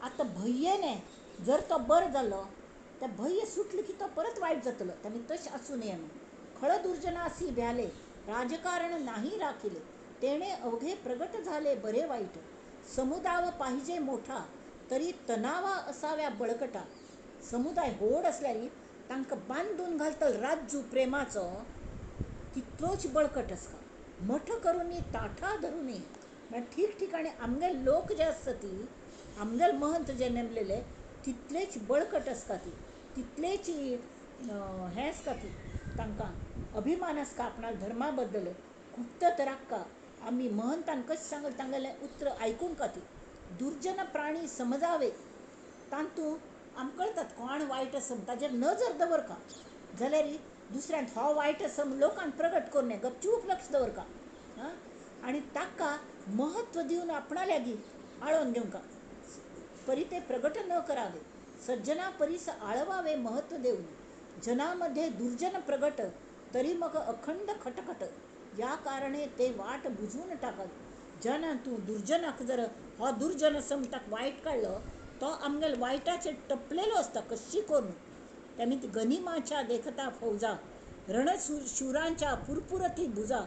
आतां भंयेने जर तो बरो जालो त्या भंय सुटलो की तो परत वायट जातलो, ताणी तशें आसूं नये म्हणून. खळ दुर्जनासी भ्याले, राजकारण नाही राखिले, तेणे अवघे प्रगट झाले बरे वाईट. समुदाव पाहिजे मोठा, तरी तणावा असाव्या बळकटा. समुदाय होड आसल्यार तांकां बांदून घालतलो राज्जू प्रेमाचो तितलोच बळकट आसता. मठ करूनी ताठा धरूनी, म्हळ्यार ठीक ठिकाणी आमगे लोक जे आसता ती आमगेले महंत जे नेमलेले तितलेच बळकट आसता ती, तितलेच हें आसता ती, तांकां अभिमान आसता आपणा धर्मा बद्दल. गुप्तत राखका, आमी महंतान कशें सांगलें तांगेलें उतर आयकूंक ती. दुर्जन प्राणी समजावे, तातूंत आमकां कळटात कोण वायट आसा ताजेर नजर दवरका, जाल्यार दुसऱ्यान हो वायट आसा म्हूण लोकान प्रगट करूं नये, गपचूप लक्ष दवरका. आं, आनी ताका म्हत्व दिवन आपणा लागीं आळोवन घेवंका, परी ते प्रगट न करावे, सज्जना परीस आळवावे महत्व देऊन. जनामध्ये दुर्जन प्रगट, तरी मग अखंड खटखट, या कारणे ते वाट बुजून टाकावे. जन तूं दुर्जनाक जर हो दुर्जन आसा म्हूण ताका वायट काडलो, तो आमगेले वायटाचेर टपलेलो आसता कशी करून. तेमी गनिमाच्या देखता फौजा, रणशुरांच्या पुरपुरती भुजा,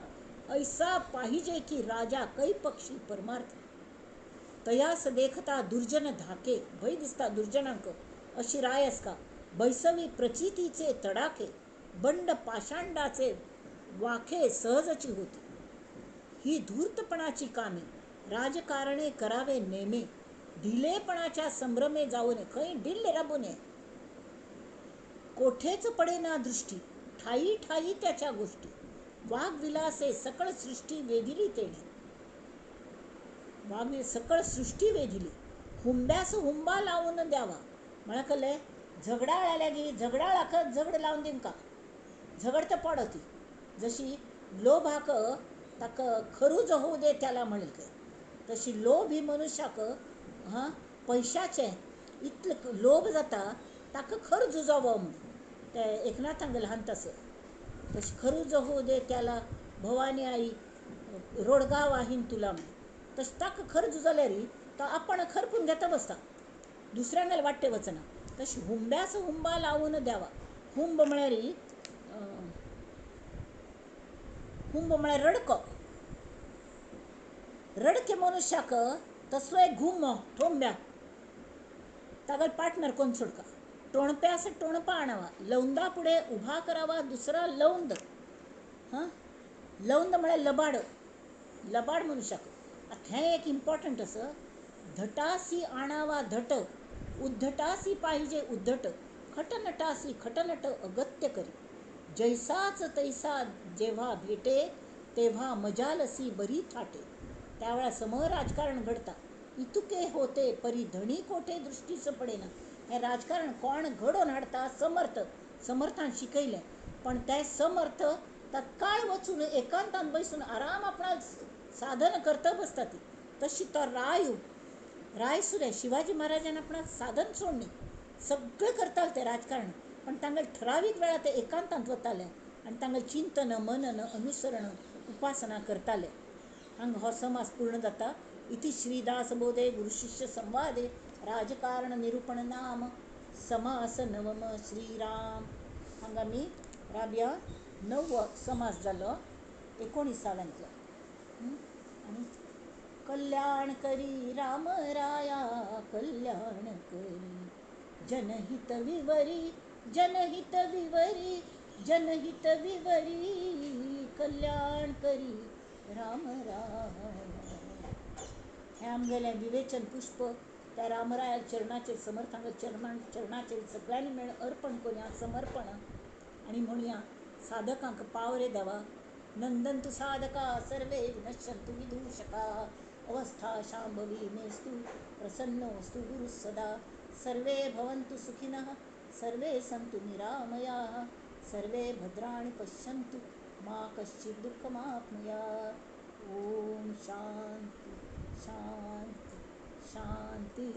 ऐसा पाहिजे की राजा कै पक्षी परमार्थ. तयास देखता दुर्जन धाके, भंय दिसता दुर्जनांक अशी राय आसका. बैसवी प्रचितीचे तडाखे, बंड पाषांडाचे वाखे सहजची होती. ही धूर्तपणाची कामे, राजकारणे करावे नेमे, ढिलेपणाच्या संभ्रमे जाऊ नये, खंय ढिल्ल राबू नये. कोठेच पडेना दृष्टी, ठाई ठाई त्याच्या गोष्टी, वाघविलासे सकळ सृष्टी वेधिली तेणे. वाघ सकळ सृष्टी वेधिली. हुंब्यास हुंबा लावून द्यावा, म्हळ्यार कळ्ळें, झगडाळ आल्या की झगडाळाक झगड लावन दिवंका, झगड तर पडती. जशी लोभाक ताका खरूज होऊ दे त्याला म्हणेल काय, तशी लोभ ही मनुष्याक हां पैशाचें इतलो लोभ जाता ताका खर झुजावो म्हणून ते एकनाथांक ल्हान तसं. तशी खरूज होऊ दे त्याला भवानी आई रोडगा वाहीन तुला म्हणून, तशें ताका खर झुजल्यार तो आपण खरपून घेता बसता, दुसऱ्यांक वाट्टे वचना. तशी हुंब्यास हुंबा लावून द्यावा. हुंब म्हळ्यार, हुंब म्हळ्यार रडको, रडके मनुष्याक तसलो एक घुमो ठोंब्या तागेलो पार्टनर कोण सोडका. टोणप्यास टोणपा आणावा, लवंदा फुडें उभा करावा दुसरा लवंद. हां, लवंद म्हळ्यार लबाड, लबाड मनुष्याक. आतां हें एक इम्पॉर्टंट आसा. धटासी आणावा धट, उद्धटासी पाहिजे उद्धट, खटनटासी खटनट अगत्य करी. जैसाच तैसा जेव्हा भेटे, तेव्हा मजालसी बरी थाटे. त्यावेळा सम राजकारण घडता. इतुके होते परी धणी कोठे दृष्टीच पडेना. हें राजकारण कोण घडोवन हाडटा? समर्थ. समर्थान शिकयलें, पण ते समर्थ तत्काळ वचून एकांतान बसून आराम आपणा साधन करता बसता ती. तशी तो राय राय सुद्दां शिवाजी महाराजान आपणाक साधन सोडली, सगळें करताले ते राजकारण, पण तांगेले ठरावीक वेळार ते एकांतांत वताले आनी तांगेलें चिंतन मनन अनुसरण उपासना करताले. हांगा हो समास पूर्ण जाता. इति श्रीदासबोधे गुरुशिष्य संवादे राजकारण निरूपण नाम समास नवम. श्रीराम. हांगा आमी राबया. णववो समास जालो एकोणिसाव्यांतलो. आनी कल्याण करी राम राया कल्याण करी, जनहित विवरी जनहित विवरी जनहित विवरी, कल्याण करी राम राया. हें आमगेलें विवेचन पुष्प त्या रामराया चरणाचेर, समर्थांच्या चरणाचेर सगळ्यांनी मेळून अर्पण करुया, समर्पण. आनी म्हणया साधकांक पाव रे देवा. नंदंतु साधका सर्वे विनश्यंतु विदूषका, अवस्था शांभवी मेस्तु प्रसन्नोस्तु गुरु सदा. सर्वे भवन्तु सुखिनः सर्वे सन्तु निरामयाः, सर्वे भद्राणि पश्यन्तु मा कश्चित् दुःखमाप्नुयात्. ओम शांती शांती शांती.